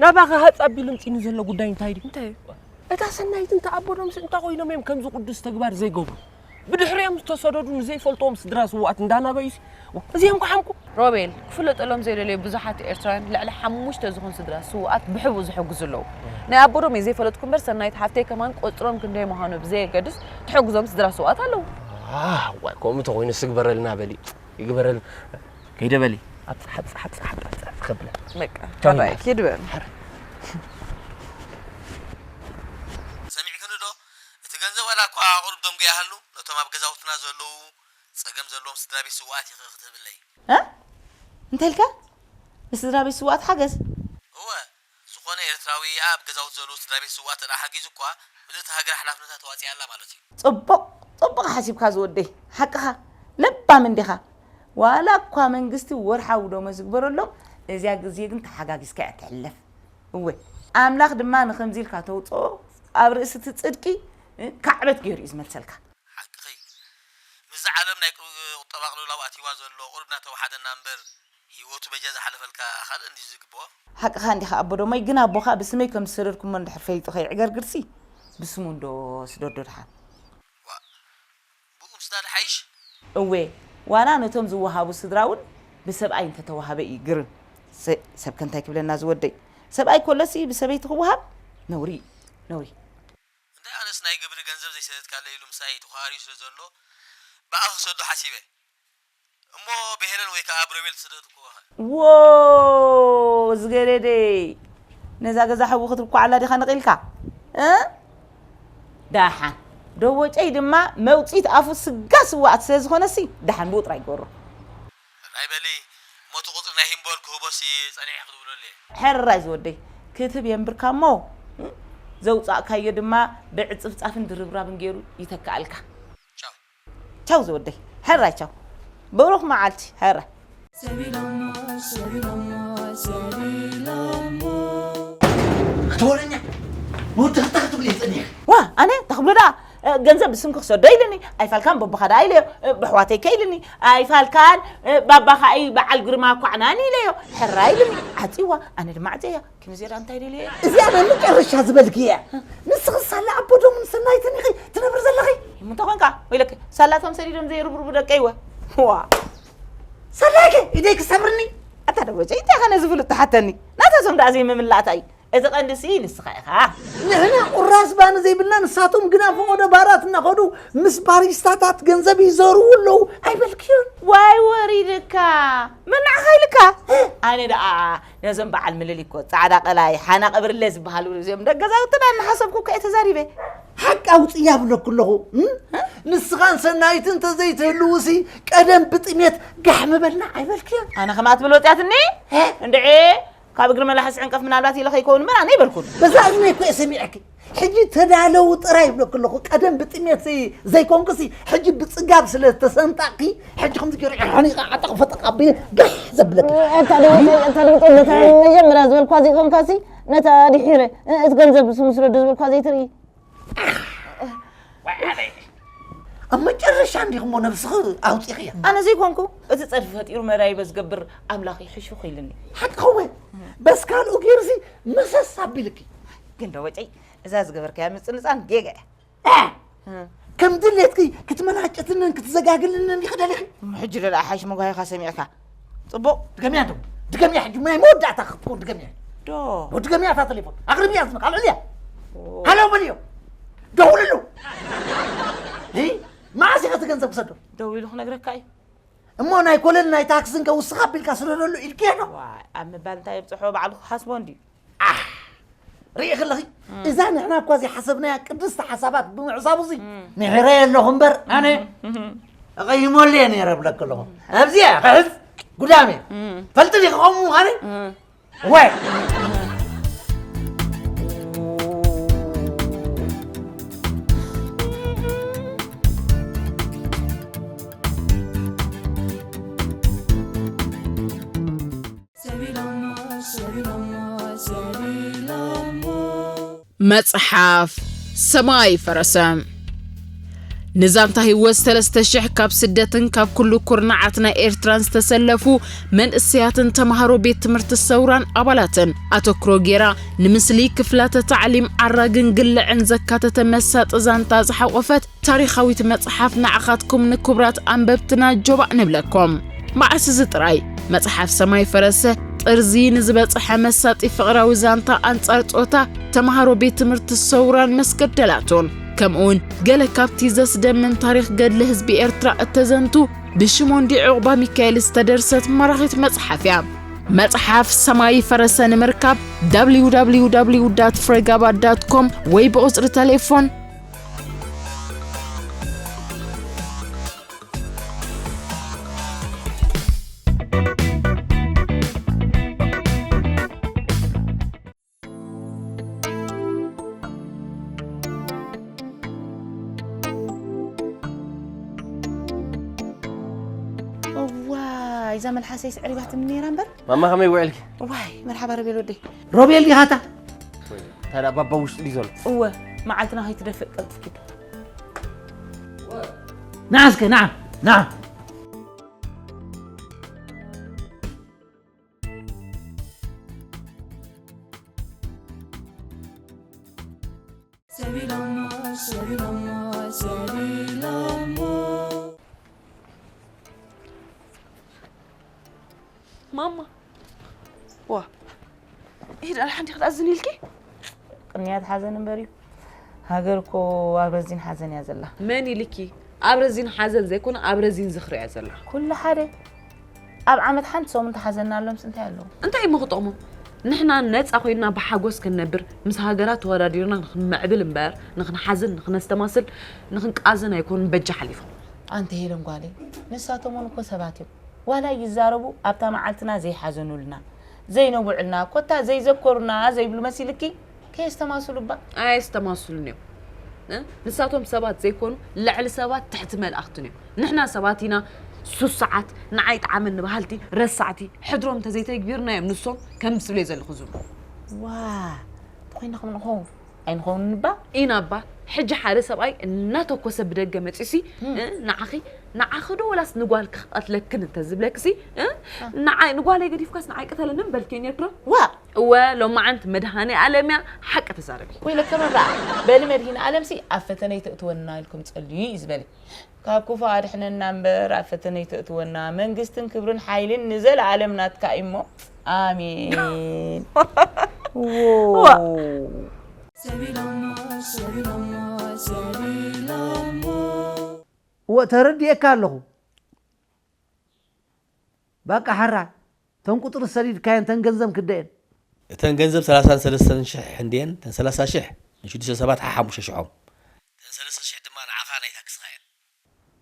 ናባኺ ሃጽ ኣቢሉ ምጺኒ ዘሎ ጉዳይ እንታይ ድዩ? እንታይ እዩ? እታ ሰናይትን ተኣቦዶምስ እንታይ ኮይኖም እዮም ከምዚ ቅዱስ ተግባር ዘይገብሩ? ብድሕሪኦም ዝተሰደዱ ንዘይፈልጥዎም ስድራ ስውኣት እንዳናበዩሲ እዚኦም ክሓምቁ። ሮቤል፣ ክፍለጠሎም ዘይደለዩ ብዙሓት ኤርትራውያን ልዕሊ ሓሙሽተ ዝኾኑ ስድራ ስውኣት ብሕቡእ ዝሕግዙ ኣለዉ። ናይ ኣቦዶም እየ ዘይፈለጥኩ እምበር፣ ሰናይት ሓፍተይ ከማን ቁጽሮም ክንደይ ምዃኑ ብዘየገድስ ትሕግዞም ስድራ ስውኣት ኣለዉ። ኣህ፣ ዋይ፣ ከምኡ ተኾይኑ ስግበረልና በሊ። ይግበረልና። ከይደ በሊ። ኣብጽሕ፣ ኣብጽሕ፣ ኣብጽሕ፣ ኣብጽሕ፣ ኣብጽሕ ከብለ። በቃ፣ ቻው፣ ሓራይ፣ ይባል። ኪድ በል። ሓራይ። ሰሚዕክኒ ዶ? እቲ ገንዘብ ዋላ እኳ ቁሩብ ደንጉ ይሃሉ፣ ነቶም ኣብ ገዛውትና ዘለዉ ጸገም ዘለዎም ስድራ ቤት ስውኣት ኢኺ ክትህብለይ። እ? እንታይ ኢልካ? ንስድራ ቤት ስውኣት ሓገዝ? እወ፣ ዝኾነ ኤርትራዊ ኣብ ገዛውቲ ዘለዉ ስድራ ቤት ስውኣት እንተደኣ ሓጊዙ እኳ፣ ምልእቲ ሃገር ሓላፍነታ ተዋጺኣ ኣላ ማለት እዩ። ጽቡቕ፣ ጽቡቕ ሓሲብካ ዝወደይ። ሓቅኻ። ለባም እንዲኻ። ዋላ እኳ መንግስቲ ወርሓዊ ደሞዝ ይግበረሎም፣ እዚኣ ግዜ ግን ተሓጋጊዝካ እያ ትሕለፍ። እወ፣ ኣምላኽ ድማ ንኸምዚ ኢልካ ተውጽኦ ኣብ ርእሲ እቲ ጽድቂ፣ እ፣ ካዕበት ገይሩ እዩ ዝመልሰልካ። ሓቅኺ። ምስዚ ዓለም ናይ ቁ-፣ ቁጠባ ቅልውላው ኣትይዋ ዘሎ ቁሩብ እናተወሓደና እምበር፣ ህይወቱ በጃ ዝሓለፈልካ ካልእ እንድዩ ዝግብኦ። ሓቅኻ እንዲኻ ኣቦ ደሞይ፣ ግን ኣቦኻ ብስመይ ከም ዝሰደድኩሞ እንድሕር ፈሊጡ ከይዕገርግርሲ፣ ብስሙ እንዶ ስደዶ ድሓን። ዋ፣ ብኡ ምስዳድ ሓይሽ? እወ፣ ዋላ ነቶም ዝወሃቡ ስድራ እውን ብሰብኣይ እንተተዋህበ እዩ ግርም። ሰ-፣ ሰብከ እንታይ ክብለና ዝወደይ? ሰብኣይ ኮለሲ ብሰበይቲ ክወሃብ? ነውሪ፣ ነውሪ። እንዳ ኣነስ ናይ ግብሪ ገንዘብ ዘይሰደድካለይ ኢሉ ምሳይ ተኳሃርዩ ስለ ዘሎ፣ ብኣኺ ክሰዶ ሓሲበ። እሞ ብሄለን ወይ ከኣ ብሮቤል ትስደድ እኮ። ዎ፣ ዝገደደይ። ነዛ ገዛ ሕዊ ክትርኳዓላ ዲኻ ነቒልካ? እ? ደሓን። ደወጨይ ድማ መውጺት ኣፉ ስጋ ስዋኣት ስለ ዝኾነሲ፣ ደሓን ብኡ ጥራይ ይገብሮ። ሕራይ በሊ፣ እሞ እቲ ቁጽሪ ናይ ሂምቦል ክህቦሲ ጸኒሐ ክትብለሉ እየ። ሕራይ ዝወደይ፣ ክትህብ የንብርካ እሞ፣ እ? ዘውጻእካዮ ድማ ብዕጽፍጻፍን ድርብራብን ገይሩ ይተክኣልካ። ቻው። ቻው ዝወደይ፣ ሕራይ ቻው። ብሩኽ መዓልቲ፣ ሕራይ። ሰቢሎሞ፣ ሰቢሎሞ፣ ሰቢሎሞ። ኣታ ወረኛ፣ ንወዲ ክልተ ክትብል እየ ጸኒሐ። ዋ፣ ኣነ እንታይ ክብሎ ደኣ? እ፣ ገንዘብ ብስምኪ ክሰዶ ኢልኒ፣ ኣይፋልካን በቦኻ ደኣ ኢለዮ፣ እ፣ ብኣሕዋተይ ከ ኢልኒ፣ ኣይፋልካን፣ እ፣ ባባኻ እዩ በዓል ግርማ ኳዕናን ኢለዮ። ሕራይ ኢልኒ፣ ዓጽይዋ፣ ኣነ ድማ ዓጽየያ። ኪኖ ዜራ እንታይ ደልየ? እዚኣ ናይ መጨረሻ ዝበልክያ። ንስኺ ሳላ ኣቦ ዶምን ሰናይትን ኢኺ ትነብሪ ዘለኺ? እሞ እንታይ ኮንካ? ወይለኪ፣ ሳላቶም ሰዲዶም ዘይርብርቡ ደቀይ ወ። ዋ። ሳላይከ ኢደይ ክሰብርኒ? ኣታ ደወጨ፣ እንታይ ኸ ነዚ ፍሉጥ ትሓተኒ? ናታቶም ደኣ ዘይምምላእታ እዩ። እቲ ቀንዲሲ ንስኻ ኢኻ። ንሕና ቁራስ ባኒ ዘይብልና፣ ንሳቶም ግና ፈቐዶ ባራት እናኸዱ ምስ ባሪስታታት ገንዘብ ይዘርዉ ኣለዉ። ኣይበልክዮን? ዋይ ወሪድካ። መን ንዓኻ ኢልካ? ኣነ ደኣ ነዞም በዓል ምልሊኮ፣ ጻዕዳ ቀላይ፣ ሓና ቀብርለ ዝበሃሉ እዚኦም ደገዛውትና እናሓሰብኩ እኮ እየ ተዛሪበ። ሓቂ ኣውጽእ እያ ብለኩ ኣለኹ። እም? ንስኻን ሰናይትን እንተዘይትህልዉሲ ቀደም ብጥሜት ጋሕ ምበልና ኣይበልክዮን? ኣነ ከምኣ ትብል ወጽያትኒ? እ? እንድዒ ካብ እግሪ መላሓስ ዕንቀፍ ምናልባት ኢለ ከይከውን እምበር ኣነ ኣይበልኩን። በዛ እዝነይ እኮ እየ ሰሚዐኪ። ሕጂ ተዳለዉ ጥራይ ይብለኪ ኣለኹ። ቀደም ብጥሜት ዘይ-፣ ዘይኮንክሲ፣ ሕጂ ብጽጋብ ስለ ዝተሰንጣቕኪ፣ ሕጂ ከምዚ ገይሩ ሓኒቐ ዓጠቕ ፈጠቕ ኣቢለ ጋሕ ዘብለኪ። እታ ደወጨ፣ እታ ደወጨ፣ ነታ መጀመርያ ዝበልኳ ዘይኮንካሲ፣ ነታ ድሒረ፣ እ፣ እቲ ገንዘብ ስሙ ስደዱ ዝበልኳ ዘይትርኢ። ኣብ መጨረሻ እንዲኹሞ ነብስኺ ኣውጺኽያ። ኣነ ዘይኮንኩ፣ እቲ ጸድፊ ፈጢሩ መዳይበ ዝገብር ኣምላኽ እዩ ሕሹኽ ኢልኒ። ሓቂ ኸወ፣ በስ ካልኡ ገይሩሲ መሰስ ኣቢልኪ። ግን ደወጨይ፣ እዛ ዝገበርካያ ምጽንጻን ጌጋ እያ። እ! እ። ከም ድሌትኪ ክትመናጨትንን ክትዘጋግልንን ዲኺ ደሊኺ? እሞ ሕጂ ዶ ደኣ ሓይሽ መጓሂኻ ሰሚዕካ? ጽቡቕ። ድገምያ ዶ? ድገምያ ሕጂ ናይ መወዳእታ ክትኮን ድገምያ። ዶ? ዶ ድገምያ እታ ቴሌፎን። ኣቕርብያ ዝመ-፣ ካልዕልያ። ኦ። ሃሎ በልዮ። ደውልሉ። እ? መዓስ ኢኻ እቲ ገንዘብ ክሰዶ? ደዊሉ ክነግረካ እዩ። እሞ ናይ ኮለል ናይ ታክስን ከ ውስኽ ኣቢልካ ስደደሉ ኢልክዮ ዶ? ዋይ፣ ኣብ ምባል እንታይ የብጽሖ፣ ባዕሉ ክሓስቦ እንድዩ። ኣሕ! ርኢኺ ኣለኺ? እዛ ንሕና እኳ ዘይሓሰብናያ ቅድስቲ ሓሳባት ብምዕዛቡ እዚ እም። ምሒረየ ኣለኹ እምበር፣ ኣነ እም። እቐይመሉ እየ ነይረ እብለኪ ኣለኹ። ኣብዚኣ ክሕዝ ጉዳም እየ። እም። ፈልጢ ዲኺ ከምኡ ምዃነይ? እም። ወይ! መጽሓፍ ሰማይ ፈረሰ። ንዛንታ ህይወት ሰለስተ ሽሕ ካብ ስደትን ካብ ኩሉ ኩርናዓት ናይ ኤርትራን ዝተሰለፉ መንእሰያትን ተማሃሮ ቤት ትምህርቲ ሰውራን ኣባላትን ኣተኩሮ ጌራ፣ ንምስሊ ክፍላተ ታዕሊም ዓራግን ግልዕን ዘካተተ መሳጢ ዛንታ ዝሓቖፈት ታሪኻዊት መጽሓፍ ንዓኻትኩም ንክቡራት ኣንበብትና ጆባእ ንብለኩም። መዓስ እዚ ጥራይ መጽሓፍ ሰማይ ፈረሰ ጥርዚ ንዝበጽሐ መሳጢ ፍቕራዊ ዛንታ ኣንጻር ጾታ ተማሃሮ ቤት ትምህርቲ ሰውራን መስገደላቱን፣ ከምኡውን ገለ ካብቲ ዘስደምም ታሪኽ ገድሊ ህዝቢ ኤርትራ እተዘንቱ ብሽሞንዲ ዑቕባ ሚካኤል ዝተደርሰት ማራኺት መጽሓፍ እያ። መጽሓፍ ሰማይ ፈረሰ ንምርካብ www ፍሬጋባ ዳት ኮም ወይ ብቑጽሪ ተሌፎን እዋይ እዛ መልሓሰይ ስዕሪባትኒ ነይራ እምበር። ማማ ከመይ ውዕልኪ? ዋይ መርሓባ ረቤል ወደይ። ሮቤል ዲኻታ? ታዲያ ባባ ውሽጢ ድዩ ዘሎ? እወ መዓልትና ከይትደፍእ ቀልጥፍኪ። ንዓ እስከ ንዓ ንዓ። ማማ ዋ ኢድ ኣልሓንቲ ክትኣዝን ኢልኪ? ቅንያት ሓዘን እምበር እዩ። ሃገር እኮ ኣብ ረዚን ሓዘን እያ ዘላ። መን ኢልኪ? ኣብ ረዚን ሓዘን ዘይኮነ ኣብ ረዚን ዝኽሪ እያ ዘላ። ኩሉ ሓደ ኣብ ዓመት ሓንቲ ሰሙን ተሓዘና ኣሎምስ እንታይ ኣለዎ? እንታይ እሞ ክጠቕሞ? ንሕና ነፃ ኮይንና ብሓጎስ ክንነብር ምስ ሃገራት ተወዳዲርና ንክንምዕብል እምበር ንክንሓዝን ንክነስተማስል ንክንቃዝን ኣይኮኑን በጃ ሓሊፎም። ኣንቲ ሄለን ጓለይ ንሳቶም እውን እኮ ሰባት እዮም። ዋላ ይዛረቡ ኣብታ መዓልትና ዘይሓዘኑልና ዘይነውዕልና ኮታ ዘይዘከሩና ዘይብሉ መሲልኪ ከየስተማስሉ እባ። ኣየስተማስሉን እዮም። እ? ንሳቶም ሰባት ዘይኮኑ ልዕሊ ሰባት ትሕቲ መላእኽትን እዮም። ንሕና ሰባት ኢና ሱሳዓት፣ ንዓይ ጠዓመኒ በሃልቲ፣ ረሳዕቲ፣ ሕድሮም እንተዘይተግቢርናዮም ንሶም ከምዚ ትብልዮ ዘለኹ ዝብሉ። ዋ ተኾይና ከም ንኸውን ኣይንኸውን እባ። ኢና እባ ሕጂ ሓደ ሰብኣይ እናተኮሰ ብደገ መፂሲ ንዓኺ ንዓኺ ዶ ወላስ ንጓልኪ ክቐትለክን እንተዝብለክሲ ንዓይ ንጓለይ ገዲፍካስ ንዓይ ቅተለንን በልክዮ ነርክሮ። ዋ እወ ሎማዓንቲ መድሃኔ ኣለም እያ ሓቂ ተዛረቢ። ወይለከ መራ በሊ መድሂን ኣለም ሲ ኣብ ፈተነ ይተእትወና ኢልኩም ጸልዩ እዩ ዝበሊ። ካብ ክፉ ኣድሕነና እምበር ኣብ ፈተነ ይተእትወና መንግስትን ክብርን ሓይልን ንዘለኣለም ናትካ እዩ እሞ ኣሜን። እወ ተረዲኤካ ኣለኹ። ባቃ ሓራይ እተን ቁፅሪ ሰዲድካየን እተን ገንዘብ ክደየን። እተን ገንዘብ ሰላሳን ሰለስተን ሽሕ እንድየን እተን ሰላሳ ሽሕ ንሽዱሽተ ሰባት ሓሓሙሽተ ሽሖም እተን ሰለስተ ሽሕ ድማ ንዓኻ ናይ ታክስኻ እየን።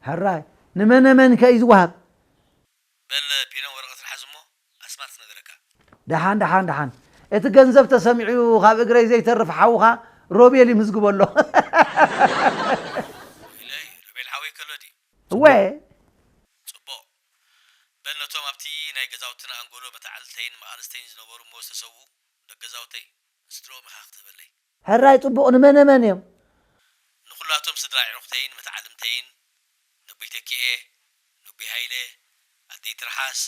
ሕራይ ንመነ መን ከ እዩ ዝወሃብ? በል ፒኖን ወረቐትን ሓዝ እሞ ኣስማት ክነግረካ። ደሓን ደሓን ደሓን እቲ ገንዘብ ተሰሚዑ ካብ እግረይ ዘይተርፍ ሓውኻ ሮቤል ይምዝግቦ ኣሎ። ኢለይ ሮቤል ሓወይ ከሎ ድዩ? እወ ጽቡቕ። በል ነቶም ኣብቲ ናይ ገዛውትና ኣንጎሎ መተዓልተይን መቓልስተይን ዝነበሩ እሞ ዝተሰውኡ ደቂ ገዛውተይ ንስድርኦም ኢኻ ክትህበለይ። ሕራይ ጽቡቕ ንመነ መን እዮም? ንኹላቶም ስድራ ኣዕሩኽተይን መተዓልምተይን ነቦይ ተኪኤ፣ ነቦይ ሃይለ፣ ኣደይ ትርሓስ፣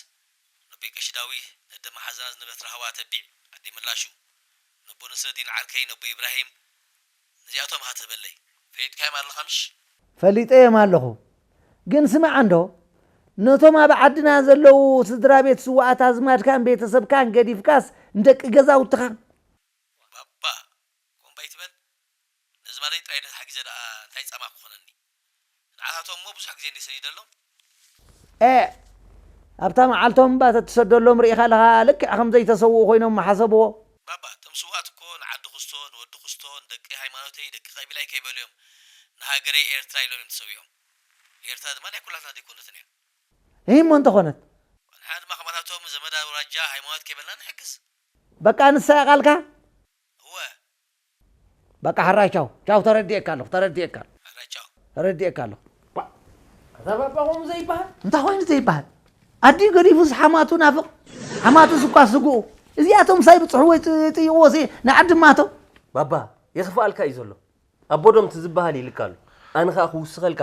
ነቦይ ቀሺ ዳዊት፣ ነደ መሓዛና ዝነበረት ራህዋ ተቢዕ፣ ኣደይ ምላሹ፣ ነቦ ነስረዲን ዓርከይ፣ ነቦይ ኢብራሂም፣ ነዚኣቶም ኢኻ ትህበለይ። ፈሊጥካዮም ኣለኻ ምሽ? ፈሊጠዮም ኣለኹ። ግን ስማዕ እንዶ፣ ነቶም ኣብ ዓድና ዘለዉ ስድራ ቤት ስዉኣት ኣዝማድካን ቤተሰብካን ገዲፍካስ ንደቂ ገዛውትኻ። ባባ፣ ኮምባ ኣይትበል። ነዚ ማለይ ጥራይ ነቲ ሓጊዘ ደኣ እንታይ ጻማ ክኾነኒ? ንዓታቶም እሞ ብዙሕ ግዜ እንድየ ሰዲደሎም። ኤእ! ኣብታ መዓልቶም እባ ተትሰደሎም ርኢኻ ኣለኻ ልክዕ ከም ዘይተሰውኡ ኮይኖም ምሓሰብዎ። ባባ፣ እቶም ስውኣት እኮ ንዓዲ ክስቶ፣ ንወዲ ክስቶ፣ ንደቂ ሃይማኖተይ፣ ደቂ ቀቢላይ ከይበሉ እዮም ንሃገረይ ኤርትራ ኢሎም እዮም ተሰዊኦም። ኤርትራ ድማ ናይ ኩላትና ዘይኮነትን እያ። እሂሞ እንተኾነት። ንሕና ድማ ከማታቶም ዘመድ ኣውራጃ ሃይማኖት ከይበልና ንሕግዝ። በቃ ንሳ እያ ቃልካ? እወ። በቃ ሕራይ ቻው ቻው ተረዲኤካ ኣለኹ ተረዲኤካ ኣለኹ። ሕራይ ቻው። ተረዲኤካ ኣለኹ። እዛ ባባ ከምኡ ዘይበሃል። እንታይ ኮይኑ ዘይበሃል? ኣዲኡ ገዲፉስ ሓማቱ ናፍቕ ሓማቱስ እኳ ስግኡ እዚኣቶም ሳይ ብፅሕዎ ይጥይቕዎ ሲ ንዓድማቶም። ባባ የኽፍኣልካ እዩ ዘሎ። ኣቦ ዶ ምት ዝበሃል ይልካ ኣሎ። ኣነ ኸኣ ክውስኸልካ፣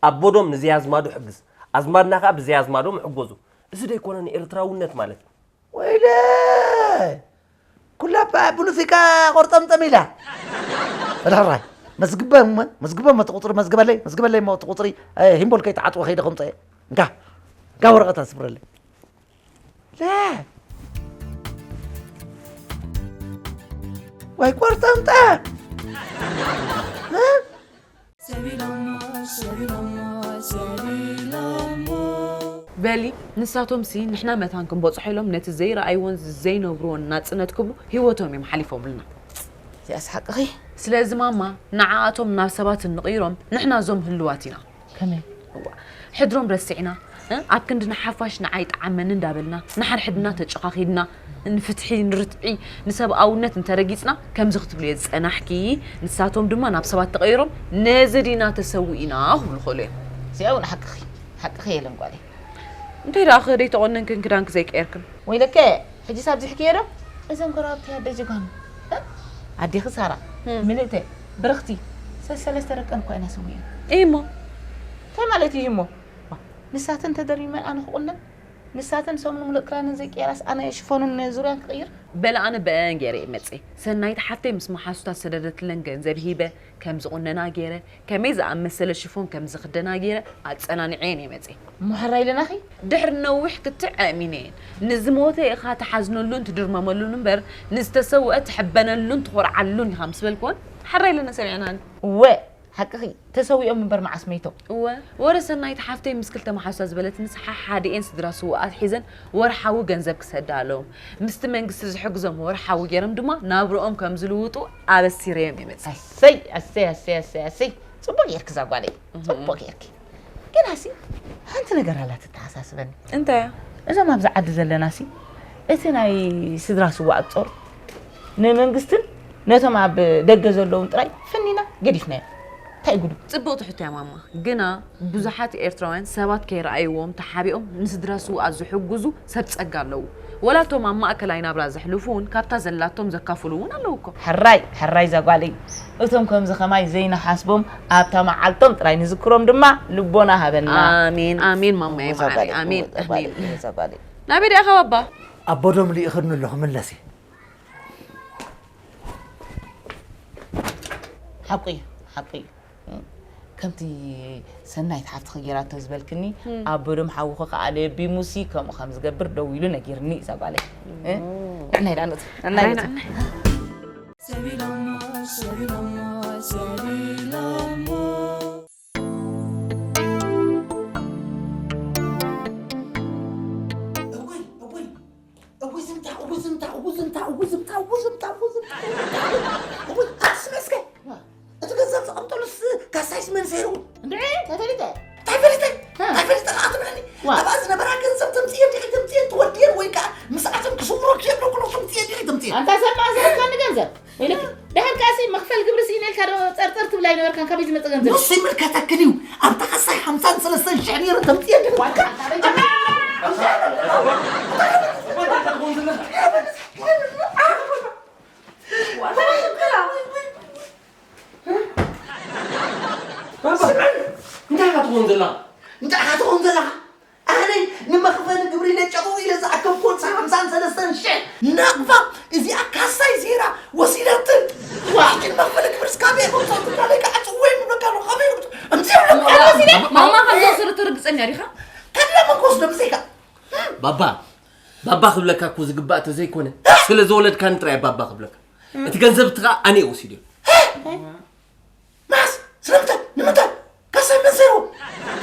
ኣቦዶም ንዘይኣዝማዱ ሕግዝ፣ ኣዝማድና ኸኣ ብዘይኣዝማዶም ይሕጎዙ። እዚ ዶ ኣይኮነን ኤርትራውነት ማለት? ወይለ! ኩላ እባ ብሉፊካ ቆርጠምጠም ኢላ። ሕራይ፣ መዝግበ እሞ፣ መዝግበ እሞ እቲ ቁጽሪ መዝግበለይ፣ መዝግበለይ እሞ እቲ ቁጽሪ፣ እ፣ ሂምቦል ከይተዓጽወ ከይደ ከምጽኦ እየ። እንካ፣ እንካ ወረቐት ኣስፍረለይ። ለ! ወይ ቆርጠምጠም! እ? በሊ ንሳቶምሲ ንሕና መታን ክንበጽሖ ኢሎም ነቲ ዘይረኣይዎን ዘይነብርዎን ናጽነት ክብሉ ህይወቶም እዮም ሓሊፎምልና። እዚኣስ ሓቅኺ። ስለዚ ማማ ንዓኣቶም ናብ ሰባት እንቕይሮም ንሕና እዞም ህልዋት ኢና። ከመይ? እዋ፣ ሕድሮም ረሲዕና፣ እ፣ ኣብ ክንዲ ንሓፋሽ ንዓይ ጠዓመኒ እንዳበልና፣ ንሓድሕድና ተጨኻኺድና፣ ንፍትሒ፣ ንርትዒ፣ ንሰብኣውነት እንተረጊጽና፣ ከምዚ ክትብልዮ ዝጸናሕኪ፣ ንሳቶም ድማ ናብ ሰባት ተቐይሮም፣ ነዚ ዲና ተሰዊእና ክብሉ ይኽእሉ እዮም። እዚኣ እውን ሓቅኺ፣ ሓቅኺ የለን ጓለይ። እንታይ ደኣ ከ ደይተቖነንክን ክዳንኪ ዘይቀየርክን? ወይለከ፣ ሕጂስ ኣብዚሕክዮ ዶ? እዘን ጎረባብቲ ኣደ ጀጋኑ። እ? ኣዴኺ ሳራ፣ እም። ምልእተ፣ ብርኽቲ፣ ሰ-፣ ሰለስተ ደቀን እኳ ኢና ሰዊእና። እሞ? እንታይ ማለት እዩ እሞ? ዋ፣ ንሳተን ተደሪመን ኣነ ክቑነን? ንሳተን ሰሙን ሙሉእ ክዳነን ዘይቀየራስ ኣነ ሽፎንን ዙርያን ክቕይር? በለ ኣነ ብአን ገይረ እየ መፅየ። ሰናይት ሓፍተይ ምስ መሓዙታ ዝሰደደትለን ገንዘብ ሂበ፣ ከም ዝቑነና ገይረ፣ ከመይ ዝኣመሰለ ሽፎን ከም ዝኽደና ገይረ ኣጸናኒዐየን እየ መጽየ። እሞ ሕራይ ኢለናኺ? ድሕሪ ነዊሕ ክትዕ ኣእሚነየን። ንዝሞተ ኢኻ ትሓዝነሉን ትድርመመሉን እምበር፣ ንዝተሰውአ ትሕበነሉን ትኾርዓሉን ኢኻ ምስ በልክወን፣ ሕራይ ኢለና ሰሚዐናን። እወ፣ ሓቅኺ፣ ተሰዊኦም እምበር መዓስ መይቶም? እወ፣ ወረ ሰናይት ሓፍተይ ምስ ክልተ መሓዙታ ዝበለትንስ ሓሓዲኤን ስድራ ስዉኣት ሒዘን ወርሓዊ ገንዘብ ክሰዳ ኣለዎም። ምስቲ መንግስቲ ዝሕግዞም ወርሓዊ ገይሮም ድማ ናብርኦም ከም ዝልውጡ ኣበሲረዮም እየ መጺአ። ኣሰይ ኣሰይ ኣሰይ ኣሰይ ኣሰይ፣ ጽቡቅ ጌርኪ እዛ ጓለይ፣ ጽቡቅ ጌርኪ። ግናሲ ሓንቲ ነገር ኣላ ትተሓሳስበኒ። እንታይ እያ? እዞም ኣብዚ ዓዲ ዘለናሲ እቲ ናይ ስድራ ስዋኣት ጾር ንመንግስትን ነቶም ኣብ ደገ ዘለውን ጥራይ ፈኒና ገዲፍናዮ። እንታይ ጉዱ? ጽብቕቲ ሕቶ እያ ማማ። ግና ብዙሓት ኤርትራውያን ሰባት ከይረኣይዎም ተሓቢኦም ንስድራ ስውኣት ዝሕግዙ ሰብ ጸጋ ኣለዉ። ወላ እቶም ኣብ ማእከላይ ናብራ ዘሕልፉ እውን ካብታ ዘላቶም ዘካፍሉ እውን ኣለዉ እኮ። ሕራይ ሕራይ እዛ ጓለይ፣ እቶም ከምዚ ኸማይ ዘይንሓስቦም ኣብታ መዓልቶም ጥራይ ንዝክሮም ድማ ልቦና ሃበና። ኣሜን ኣሜን ማማየ እዛ ማዓረይ ጓለይ፣ ኣሜን እዛ ጓለይ፣ ኣሜን። እዛ ጓለይ። ናበይ ዲኣኻ ባባ? ኣቦዶም ልኢኽኒ ኣለኹ ምለሲ። ሓቁ እዩ ሓቁ እዩ። ከምቲ ሰናይት ሓፍትኺ ጌራቶ ዝበልክኒ ኣቦዶም ሓውኺ ከኣ ለቢሙሲ ከምኡ ከም ዝገብር ደው ኢሉ ነጊርኒ እዩ እዛ ጓለይ። ንዕናይ ደኣ ንእቱ ንዕናይ ንእቱ። እውይ እውይ እውይ ዝምታ እውይ ዝምታ እውይ ዝምታ እውይ ዝምታ እውይ ዝምታ እውይ ዝምታ እውይ ኣስመስከ እቲ ገንዘብ ዘቐምጠሉስ ካሳይስ መን ሰይርዎ? እንድዒ እንታይ ፈሊጠ እንታይ ፈሊጠ እንታይ ፈሊጠ ከዓ ትብለኒ? ኣብኣ ዝነበራ ገንዘብ ተምፅየን ዲኺ ተምፅየን ትወድየን ወይ ከዓ ምስኣቶም ክስውሮ ክየብሎ ኩሎ ተምፅየን ዲኺ ተምፅየን? ኣንታ ሰብ መኣዘረካኒ ገንዘብ ወይለኪ። ደሓር ከኣሲ መኽፈል ግብሪ ስኢነ ኢልካ ዶ ጸርጸር ትብል ኣይነበርካን? ካበይ ዝመጸ ገንዘብ? ንሱ ይምልከተክን እዩ። ኣብታ ካሳይ ሓምሳን ሰለስተን ሽሕ ነይሩ ተምጽእ እንዲኹም። እንታይ ኢኻ ትኸውን ዘለኻ? እንታይ ኢኻ ትኸውን ዘለኻ? ኣነ ንመኽፈሊ ግብሪ ኢለ ጨቕው ኢለ ዝኣከብኩ ንሳ ሓምሳን ሰለስተን ሽሕ ናቕፋ እዚኣ ካሳይ ዜራ ወሲዳትን። ዋሕኪን መኽፈሊ ግብሪ እስካብ የብልካ ትብላለይ ከዓ ጽወይ ምብለካ ኣሎ። ከመይ ይብሉ? እምዚ ይብሉ። ማማ ከም ዝወሰደቶ ርግጸኛ ዲኻ? ከድላ መን ክወስዶ ብዘይካ? ባባ ባባ ክብለካ እኮ ዝግባእ ተዘይኮነ ስለ ዝወለድካኒ ጥራይ ባባ ክብለካ። እቲ ገንዘብ እቲ ከዓ ኣነ እየ ወሲድዮ። መዓስ? ስለምንታይ? ንምንታይ? ካሳይ መን ሰይርዎ?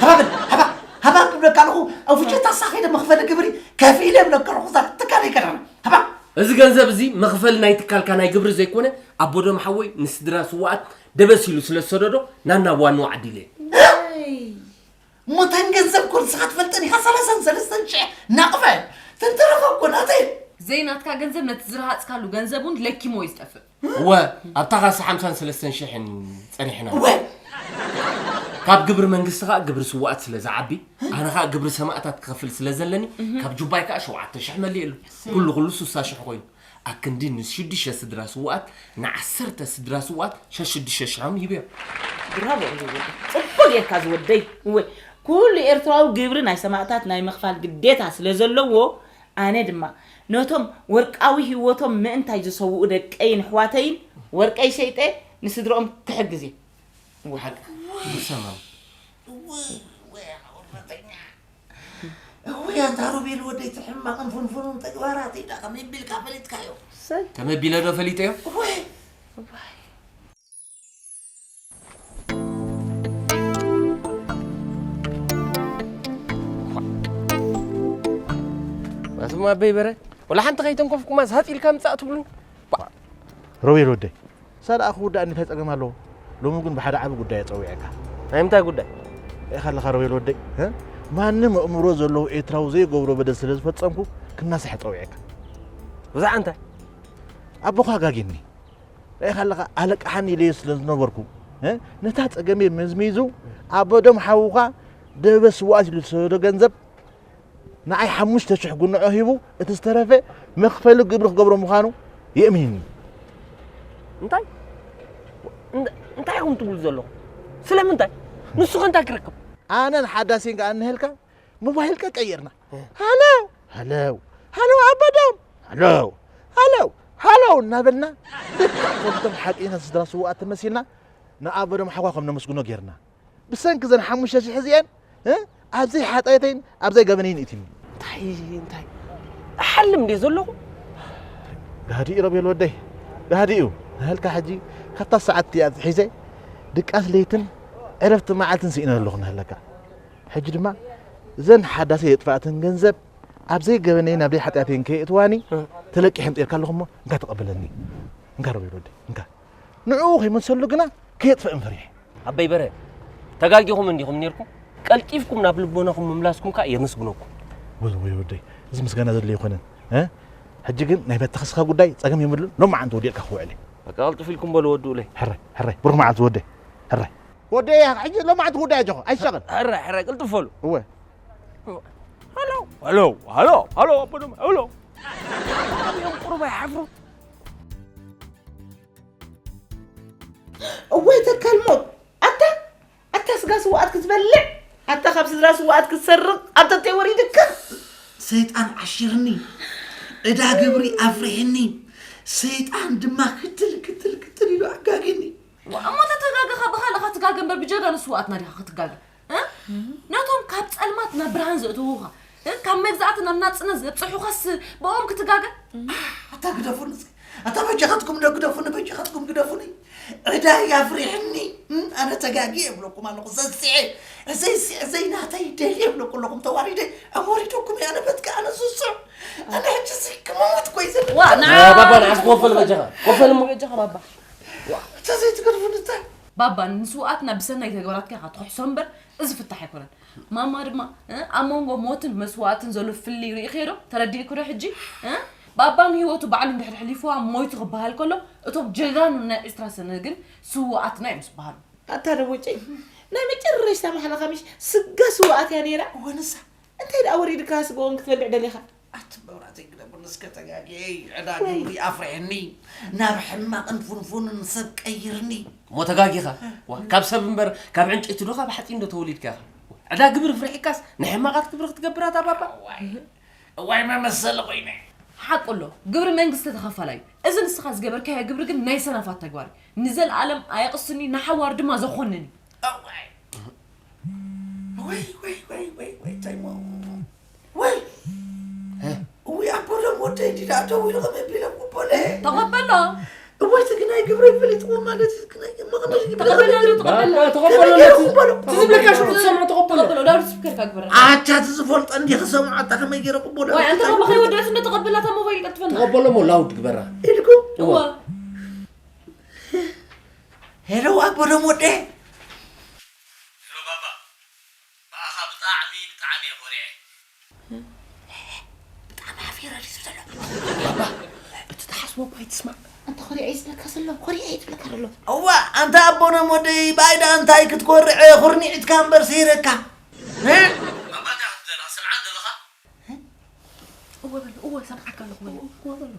ሃባ በል፣ ሃባ፣ ሃባ ክብለካ ኣለኹ፣ ኣብ ፍሸት ኣሳ ከይደ መኽፈሊ ግብሪ ከፊለ ይብለካ ኣለኹ፣ እዛ ትካለይ ከዳና። ሃባ! እዚ ገንዘብ እዚ መኽፈሊ ናይ ትካልካ ናይ ግብሪ ዘይኮነ፣ ኣቦዶም ሓወይ ንስድራ ስውኣት ደበስ ኢሉ ስለ ዝሰደዶ ናናብ ዋንኡ ዓዲለ። እሞ እተን ገንዘብ እኮ ንስኻ ትፈልጠን ኢኻ፣ ሰላሳን ሰለስተን ሽሕ ናቕፋ እየን። እተን ተረፋ እኮ ናተይ እየን። ዘይናትካ ገንዘብ ነቲ ዝረሃጽካሉ ገንዘብ እውን ለኪሞ እዩ ዝጠፍእ። እወ፣ ኣብታ ካሳ ሓምሳን ሰለስተን ሽሕን ጸኒሕና። እወ። ካብ ግብሪ መንግስቲ ኸኣ ግብሪ ስውኣት ስለ ዝዓቢ፣ ኣነ ኸኣ ግብሪ ሰማእታት ክኸፍል ስለ ዘለኒ፣ ካብ ጁባይ ከኣ ሸውዓተ ሽሕ መሊእሉ። ኩሉ ኩሉ ሱሳ ሽሕ ኮይኑ። ኣክንዲ ንሽዱሽተ ስድራ ስውኣት ንዓሰርተ ስድራ ስውኣት ሸሽዱሽተ ሽሖም ሂብዮም። ብራቮ እዩ ወደይ። ጽቡቅ ጌርካ ዝወደይ። እወ፣ ኩሉ ኤርትራዊ ግብሪ ናይ ሰማእታት ናይ ምኽፋል ግዴታ ስለ ዘለዎ፣ ኣነ ድማ ነቶም ወርቃዊ ህይወቶም ምእንታይ ዝሰውኡ ደቀይን ኣሕዋተይን ወርቀይ ሸይጠ ንስድርኦም ክሕግዝ እየ። ሓቂ ይሰማም። እውይ ወይ ኣውረተኛ። እውይ ኣንታ ሮቤል ወደይ፣ እቲ ሕማቕን ፍንፉኑን ተግባራተይ ዳ ከመይ ቢልካ ፈሊጥካዮ? ሰይ ከመይ ቢለ ዶ ፈሊጠዮ? እውይ ኣቱም ኣበይ በረ ወላ ሓንቲ ከይተንኮፍኩማ ዝሃጥ ኢልካ ምጻእ ትብሉን። ሮቤል ወደይ፣ ሳዳ ክውዳእ እንታይ ጸገም ኣለዎ? ሎሚ ግን ብሓደ ዓቢ ጉዳይ ጸዊዐካ። ናይ ምንታይ ጉዳይ? ኢኻ ኣለኻ ሮቤል ወደይ፣ እ? ማንም ኣእምሮ ዘለዎ ኤርትራዊ ዘይገብሮ በደል ስለ ዝፈጸምኩ ክናሳሕ ጸዊዐካ። ብዛዕ እንታይ? ኣቦኻ ጋጊኒ። ርኢኻ ኣለኻ ኣለቃሓኒ ኢለዮ ስለ ዝነበርኩ፣ እ? ነታ ጸገመይ መዝሚዙ ኣቦዶም ሓውኻ ደበ ስዋኣት ኢሉ ዝሰደዶ ገንዘብ ንዓይ ሓሙሽተ ሽሕ ጉንዖ ሂቡ እቲ ዝተረፈ መኽፈሊ ግብሪ ክገብሮ ምዃኑ የእምንኒ። እንታይ እንታ- እንታይ ኢኹም ትብሉ ዘለኹም? ስለምንታይ? ንሱ ከ እንታይ ክረክብ? ኣነን ሓዳሴን ከኣ እንሀልካ ሞባይል ቀቀየርና። ሃለው ሃለው ሃለው ኣበዶም ሃለው ሃለው ሃለው እናበልና ልክዕ ከምቶም ሓቀኛ ስድራ ስውኣት ተመሲልና ንኣበዶም ሓዋ ከም ነመስግኖ ጌርና። ብሰንኪ ዘን ሓሙሽተ ሽሕ እዚኤን እ? ኣብዘይ ሓጣየተይን ኣብዘይ ገበነይን እትኒ። እንታይ እንታይ እሓልም እንደ ዘለኹ? ጋህዲ እዩ ሮቤል ወደይ፣ ጋህዲ እዩ። ንህልካ ሕጂ ካብታ ሰዓት እቲኣ ሒዘ ድቃስ ለይትን ዕረፍቲ መዓልትን ስኢነ ኣለኹ ንህለካ። ሕጂ ድማ እዘን ሓዳሰ የጥፋእትን ገንዘብ ኣብዘይ ገበነይን ኣብዘይ ሓጢኣተይን ከየእትዋኒ ተለቂሐ ምፅኤልካ ኣለኹ እሞ እንካ ተቐበለኒ። እንካ ሮቤል ወደይ እንካ። ንዕኡ ከይመልሰሉ ግና ከየጥፍእን ፈሪሐ። ኣበይ በረ ተጋጊኹም እንዲኹም ኔርኩም። ቀልጢፍኩም ናብ ልቦናኹም ምምላስኩም ከኣ የመስግነኩም። ወይ ወይ ወደይ፣ እዚ ምስጋና ዘድልዮ ኣይኮነን። እ? ሕጂ ግን ናይ መተኸስኻ ጉዳይ ጸገም የብሉን። ሎማዓንቲ ወዲእካ ክውዕል እየ። በቃ ቀልጥፍ ኢልኩም በሉ ወድኡለይ። ሕራይ ሕራይ፣ ብሩኽ መዓልቲ ወደይ። ሕራይ። ወደይ፣ ሕጂ ሎማዓንቲ ጉዳይ ኣጆኻ ኣይሻቐል። ሕራይ ሕራይ፣ ቅልጥፍ በሉ። እወ። ሃሎ ሃሎ ሃሎ ሃሎ ኣቦዶም ሃሎ። እዮም ቁሩብ ኣይሓፍሩ። እወይ ተካል ሞት ኣታ ኣታ ስጋ ስውኣት ክትበልዕ ኣታ ካብ ስድራ ስውኣት ክትሰርቕ ኣብ ተተይ ወሪድካ። ሰይጣን ዓሺርኒ፣ ዕዳ ግብሪ ኣፍሪሕኒ፣ ሰይጣን ድማ ክትል ክትል ክትል ኢሉ ኣጋጊኒ። እሞ ተተጋገኻ ብኻልእኻ ትጋገ እምበር ብጀጋኑ ስውኣትና ዲኻ ክትጋገ? እ? ነቶም ካብ ጸልማት ናብ ብርሃን ዘእተዉኻ፣ እ? ካብ መግዛእቲ ናብ ናጽነት ዘብጽሑኻስ ብኦም ክትጋገ? ኣታ ግደፉኒ እስኪ። ኣታ በጃኻትኩም ዶ ግደፉኒ፣ በጃኻትኩም ግደፉኒ። ዕዳይ ኣፍሪሕኒ። እም፣ ኣነ ተጋጊ የብለኩም ኣለኹ። ዘስዐ፣ ዘይስዐ፣ ዘይናተይ ደልየ የብለኩ ኣለኹም። ተዋሪደ፣ ኣብ ወሪደኩም እየ። ኣነ በትካ፣ ኣነ ዝስዕ። ኣነ ሕጂ እዚ ክመውት ኮይ ዘለ። ዋ፣ ና። ባባ፣ ንዓስ ኮፈል በጃኻ። ኮፈል እሞ። በጃኻ ባባ። እታ ዘይትገድፉኒ እንታይ? ባባ፣ ንስውኣትና ብሰናይ ተግባራትካ ኢኻ ትኽሕሶ እምበር፣ እዚ ፍታሕ ኣይኮነን። ማማ ድማ፣ እ፣ ኣብ መንጎ ሞትን መስዋእትን ዘሎ ፍልልይ ርኢኽዮ ዶ? ተረዲእኩ ዶ ሕጂ? እ? ባባ ንህይወቱ ባዕሉ እንድሕር ኣሕሊፍዋ ሞይቱ ክበሃል ከሎ፣ እቶም ጀጋኑ ናይ ዕስራ ሰነ ግን ስውኣትና እዮም ዝበሃሉ። ኣታ ደቦጨይ፣ ናይ መጨረሽታ ማሕላ ኻሚሽ ስጋ ስውኣት እያ ነይራ። እወ፣ ንሳ። እንታይ ደኣ ወሪድካ ስግኦም ክትበልዕ ደሊኻ? ኣቲ መብራህተይ ግደፉኒ እስከ ተጋግየ፣ ዕዳ ግብሪ ኣፍርሕኒ፣ ናብ ሕማቕን ፍንፉንን ሰብ ቀይርኒ። እሞ ተጋጊኻ? ዋ፣ ካብ ሰብ እምበር ካብ ዕንጨይቲ ዶ ካብ ሓፂን ዶ ተወሊድካ ኢኻ? ዕዳ ግብሪ ፍርሒካስ ንሕማቓት ግብሪ ክትገብር ኣታ ባባ? እዋይ፣ እዋይ መመሰሊ ኮይነ። ሓቁ ኣሎ፣ ግብሪ መንግስቲ ተኸፋላይ እዩ። እዚ ንስኻ ዝገበርካዮ ግብሪ ግን ናይ ሰናፋት ተግባር እዩ። ንዘለኣለም ኣየቕስን እዩ፣ ንሓዋሩ ድማ ዘኾንን እዩ። እዋይ። ወይ ወይ ወይ ወይ ወይ እንታይ ሞ ወይ እውይ ኣቦሎም ወደይ እንዲ ደኣ ደው ኢሉ ከመይ ቢሎም ቅበለ ተቐበሎ እወይ እቲ ግናይ ግብረይ ፈሊጥዎ ማለት እዩ ግናይ መቕደል ተቐበሎ እንዶ ተቐበሎ ተቐበሎ እቲ ዝብለካ ሽዑ ትሰምዖ ተቐበሎ ተቐበሎ ዳውድ ስፒከርካ ግበረ ኣቻ እቲ ዝፈልጦ እንዲ ክሰምዖ ኣታ ከመይ ገይረ ቅበሎ ኣይ ኣንተ ከመኸይ ወዳእስ እንዶ ተቐበላ እታ ሞባይል ቀልጥፈና ተቐበሎ ሞ ላውድ ግበራ ኢልኩ እወ ሄሎ ኣቦሎም ወደ ሄሎ ባባ፣ ብኣኻ ብጣዕሚ ብጣዕሚ እየ ኮሪዐ። ብጣዕሚ ሓፊረ ድዩ ዝብሎ? ባባ፣ እቲ ትሓስቦ እኮ ኣይትስማዕ። ኣንታ ኮሪዐ እዩ ዝብለካ ዘሎ፣ ኮሪዐ እዩ ዝብለካ ዘሎ። እዋ፣ ኣንታ ኣቦሎም ወደይ፣ ብኣይ ደኣ እንታይ ክትኮርዐ፣ ኩርኒዒትካ እምበር ሰይረካ። እ? ባባ፣ እንታይ ክትብል ዘለኻ? ስምዓኒ ዘለኻ? እወ በሎ፣ እወ፣ ሰምዓካ ኣለኹ በሎ። እወ በሎ።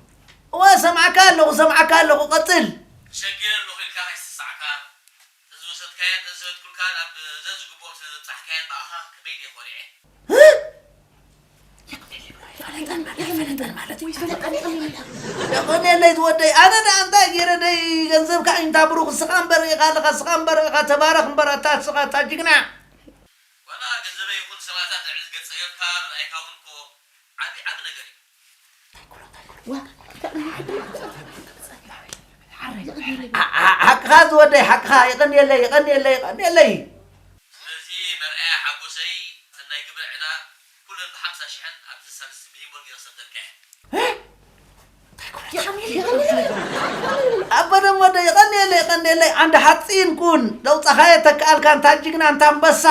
እወ፣ ሰምዓካ ኣለኹ፣ ሰምዓካ ኣለኹ፣ ቀጽል። ሸጊረ ኣለኹ ኢልካ ከይትስሳዕካ፣ ተዝወሰድካየን ተዝወሰድኩልካን ኣብ ዘዝግብኦም ስለ ዘብጻሕካየን ብኣኻ ከመይ ድየ ኮሪዐ። የቐንየለይ ዝወደይ፣ ኣነ ደኣ እንታይ ገይረ ደይ ገንዘብካ ኢንታ ብሩኽ፣ ስኻ እምበር ኢኻ ኣለኻ፣ ስኻ እምበር ኢኻ፣ ተባረኽ እምበር ኣታ ስኻ፣ ኣታ ጅግና። ዋላ ገንዘበይ ይኹን ሰማእታት ልዕሊ ገጸ ገብካ ምርኣይካ እውን እኮ ዓቢ፣ ዓቢ ነገር እዩ። ሓ-፣ ሓ-፣ ሓቅኻ ዝወደይ፣ ሓቅኻ። የቐንየለይ፣ የቐንየለይ፣ የቐንየለይ። ስለዚ መርኣያ ሓጎሰይ፣ ሰናይ ግብረ ዕዳ፣ ኩለን ብሓምሳ ሽሕን ኣብዚ ሳልስቲ ሚሊዮን ብር ገይረ ክሰደልካ እየ። ኣቦ ደም ወደይ፣ የቐንየለይ፣ የቐንየለይ። ዓንዲ ሓጺን ኩን፣ ለውጻኻዮ ተከኣልካ፣ እንታ ጅግና፣ እንታ ኣንበሳ፣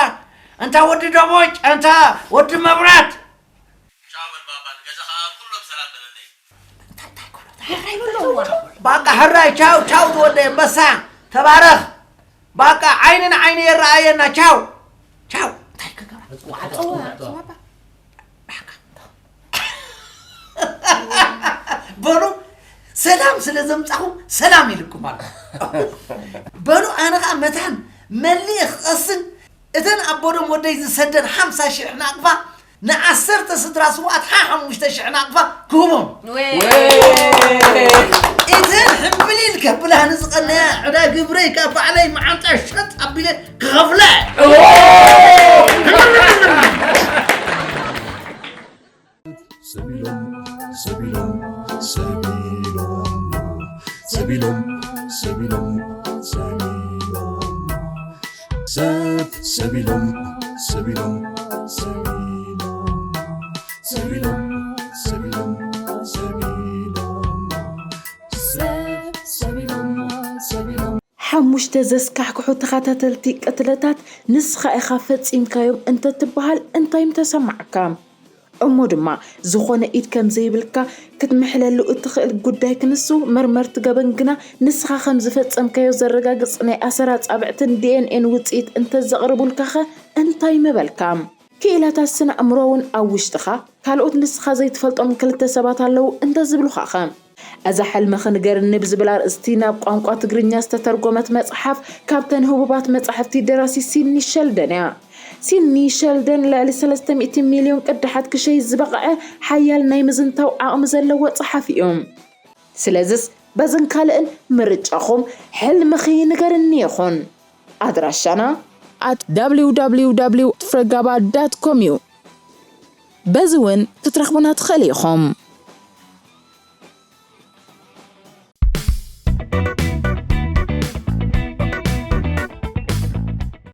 እንታ ወዲ ደቦጭ፣ እንታ ወዲ መብራት። ቻው በል ባባ፣ ንገዛ ኸኣ ኩሎም ሰላም በለለይ። ባቃ ሕራይ፣ ቻው፣ ቻው ዝወደይ ኣንበሳ፣ ተባረኽ። ባቃ ዓይኒ ንዓይኒ የረኣየና፣ ቻው፣ ቻው። እንታይ ክገብራ? በሉ፣ ሰላም ስለ ዘምጻኹም ሰላም ኢልኩም ኣሎ። በሉ፣ ኣነ ኸኣ መታን መሊእ ክቐስን፣ እተን ኣቦዶም ወደይ ዝሰደን ሓምሳ ሽሕ ናቕፋ ንዓሰርተ ስድራ ስውኣት ሓ ሓሙሽተ ሽሕ ናቕፋ ክህቦም። ወይ። እተን ሕምብሊል ከብላ ንዝቐነያ ዕዳ ግብረይ ካብ ባዕለይ መዓንጣ ሸጥ ኣቢለ ክኸፍለ። ሰቢሎም፣ ሰቢሎም፣ ሰቢሎም፣ ሰቢሎም፣ ሰቢሎም፣ ሰቢሎም፣ ሰብ ሰቢሎም፣ ሰቢሎም፣ ሰቢሎም፣ ሰቢሎም፣ ሰቢሎም፣ ሰቢሎም፣ ሰብ ሰቢሎም፣ ሰቢሎም። ሓሙሽተ ዘስካሕክሑ ተኸታተልቲ ቅትለታት ንስኻ ኢኻ ፈጺምካዮም እንተትበሃል እንታይ ምተሰማዓካ? እሞ ድማ ዝኾነ ኢድ ከም ዘይብልካ ክትምሕለሉ እትኽእል ጉዳይ ክንሱ፣ መርመርቲ ገበን ግና ንስኻ ከም ዝፈጸምካዮ ዘረጋግጽ ናይ ኣሰር ኣጻብዕትን ዲ ኤን ኤን ውጽኢት እንተዘቕርቡልካኸ እንታይ ምበልካ? ክኢላታት ስነ ኣእምሮ እውን ኣብ ውሽጥኻ ካልኦት ንስኻ ዘይትፈልጦም ክልተ ሰባት ኣለዉ እንተዝብሉኻኸ? እዛ ሕልምኺ ንገርኒ ብዝብል ኣርእስቲ ናብ ቋንቋ ትግርኛ ዝተተርጎመት መጽሓፍ ካብተን ህቡባት መጻሕፍቲ ደራሲ ሲድኒ ሸልደን እያ። ሲድኒ ሸልደን ልዕሊ ሰለስተ ሚእቲ ሚልዮን ቅዳሓት ክሸይጥ ዝበቕዐ ሓያል ናይ ምዝንታው ዓቕሚ ዘለዎ ጸሓፊ እዩ። ስለዝስ በዝን ካልእን ምርጫኹም ሕልምኺ ንገርኒ ይኹን። ኣድራሻና at www ፍረጋባ ዳት ኮም እዩ። በዚ እውን ክትረኽቡና ትኽእል ኢኹም።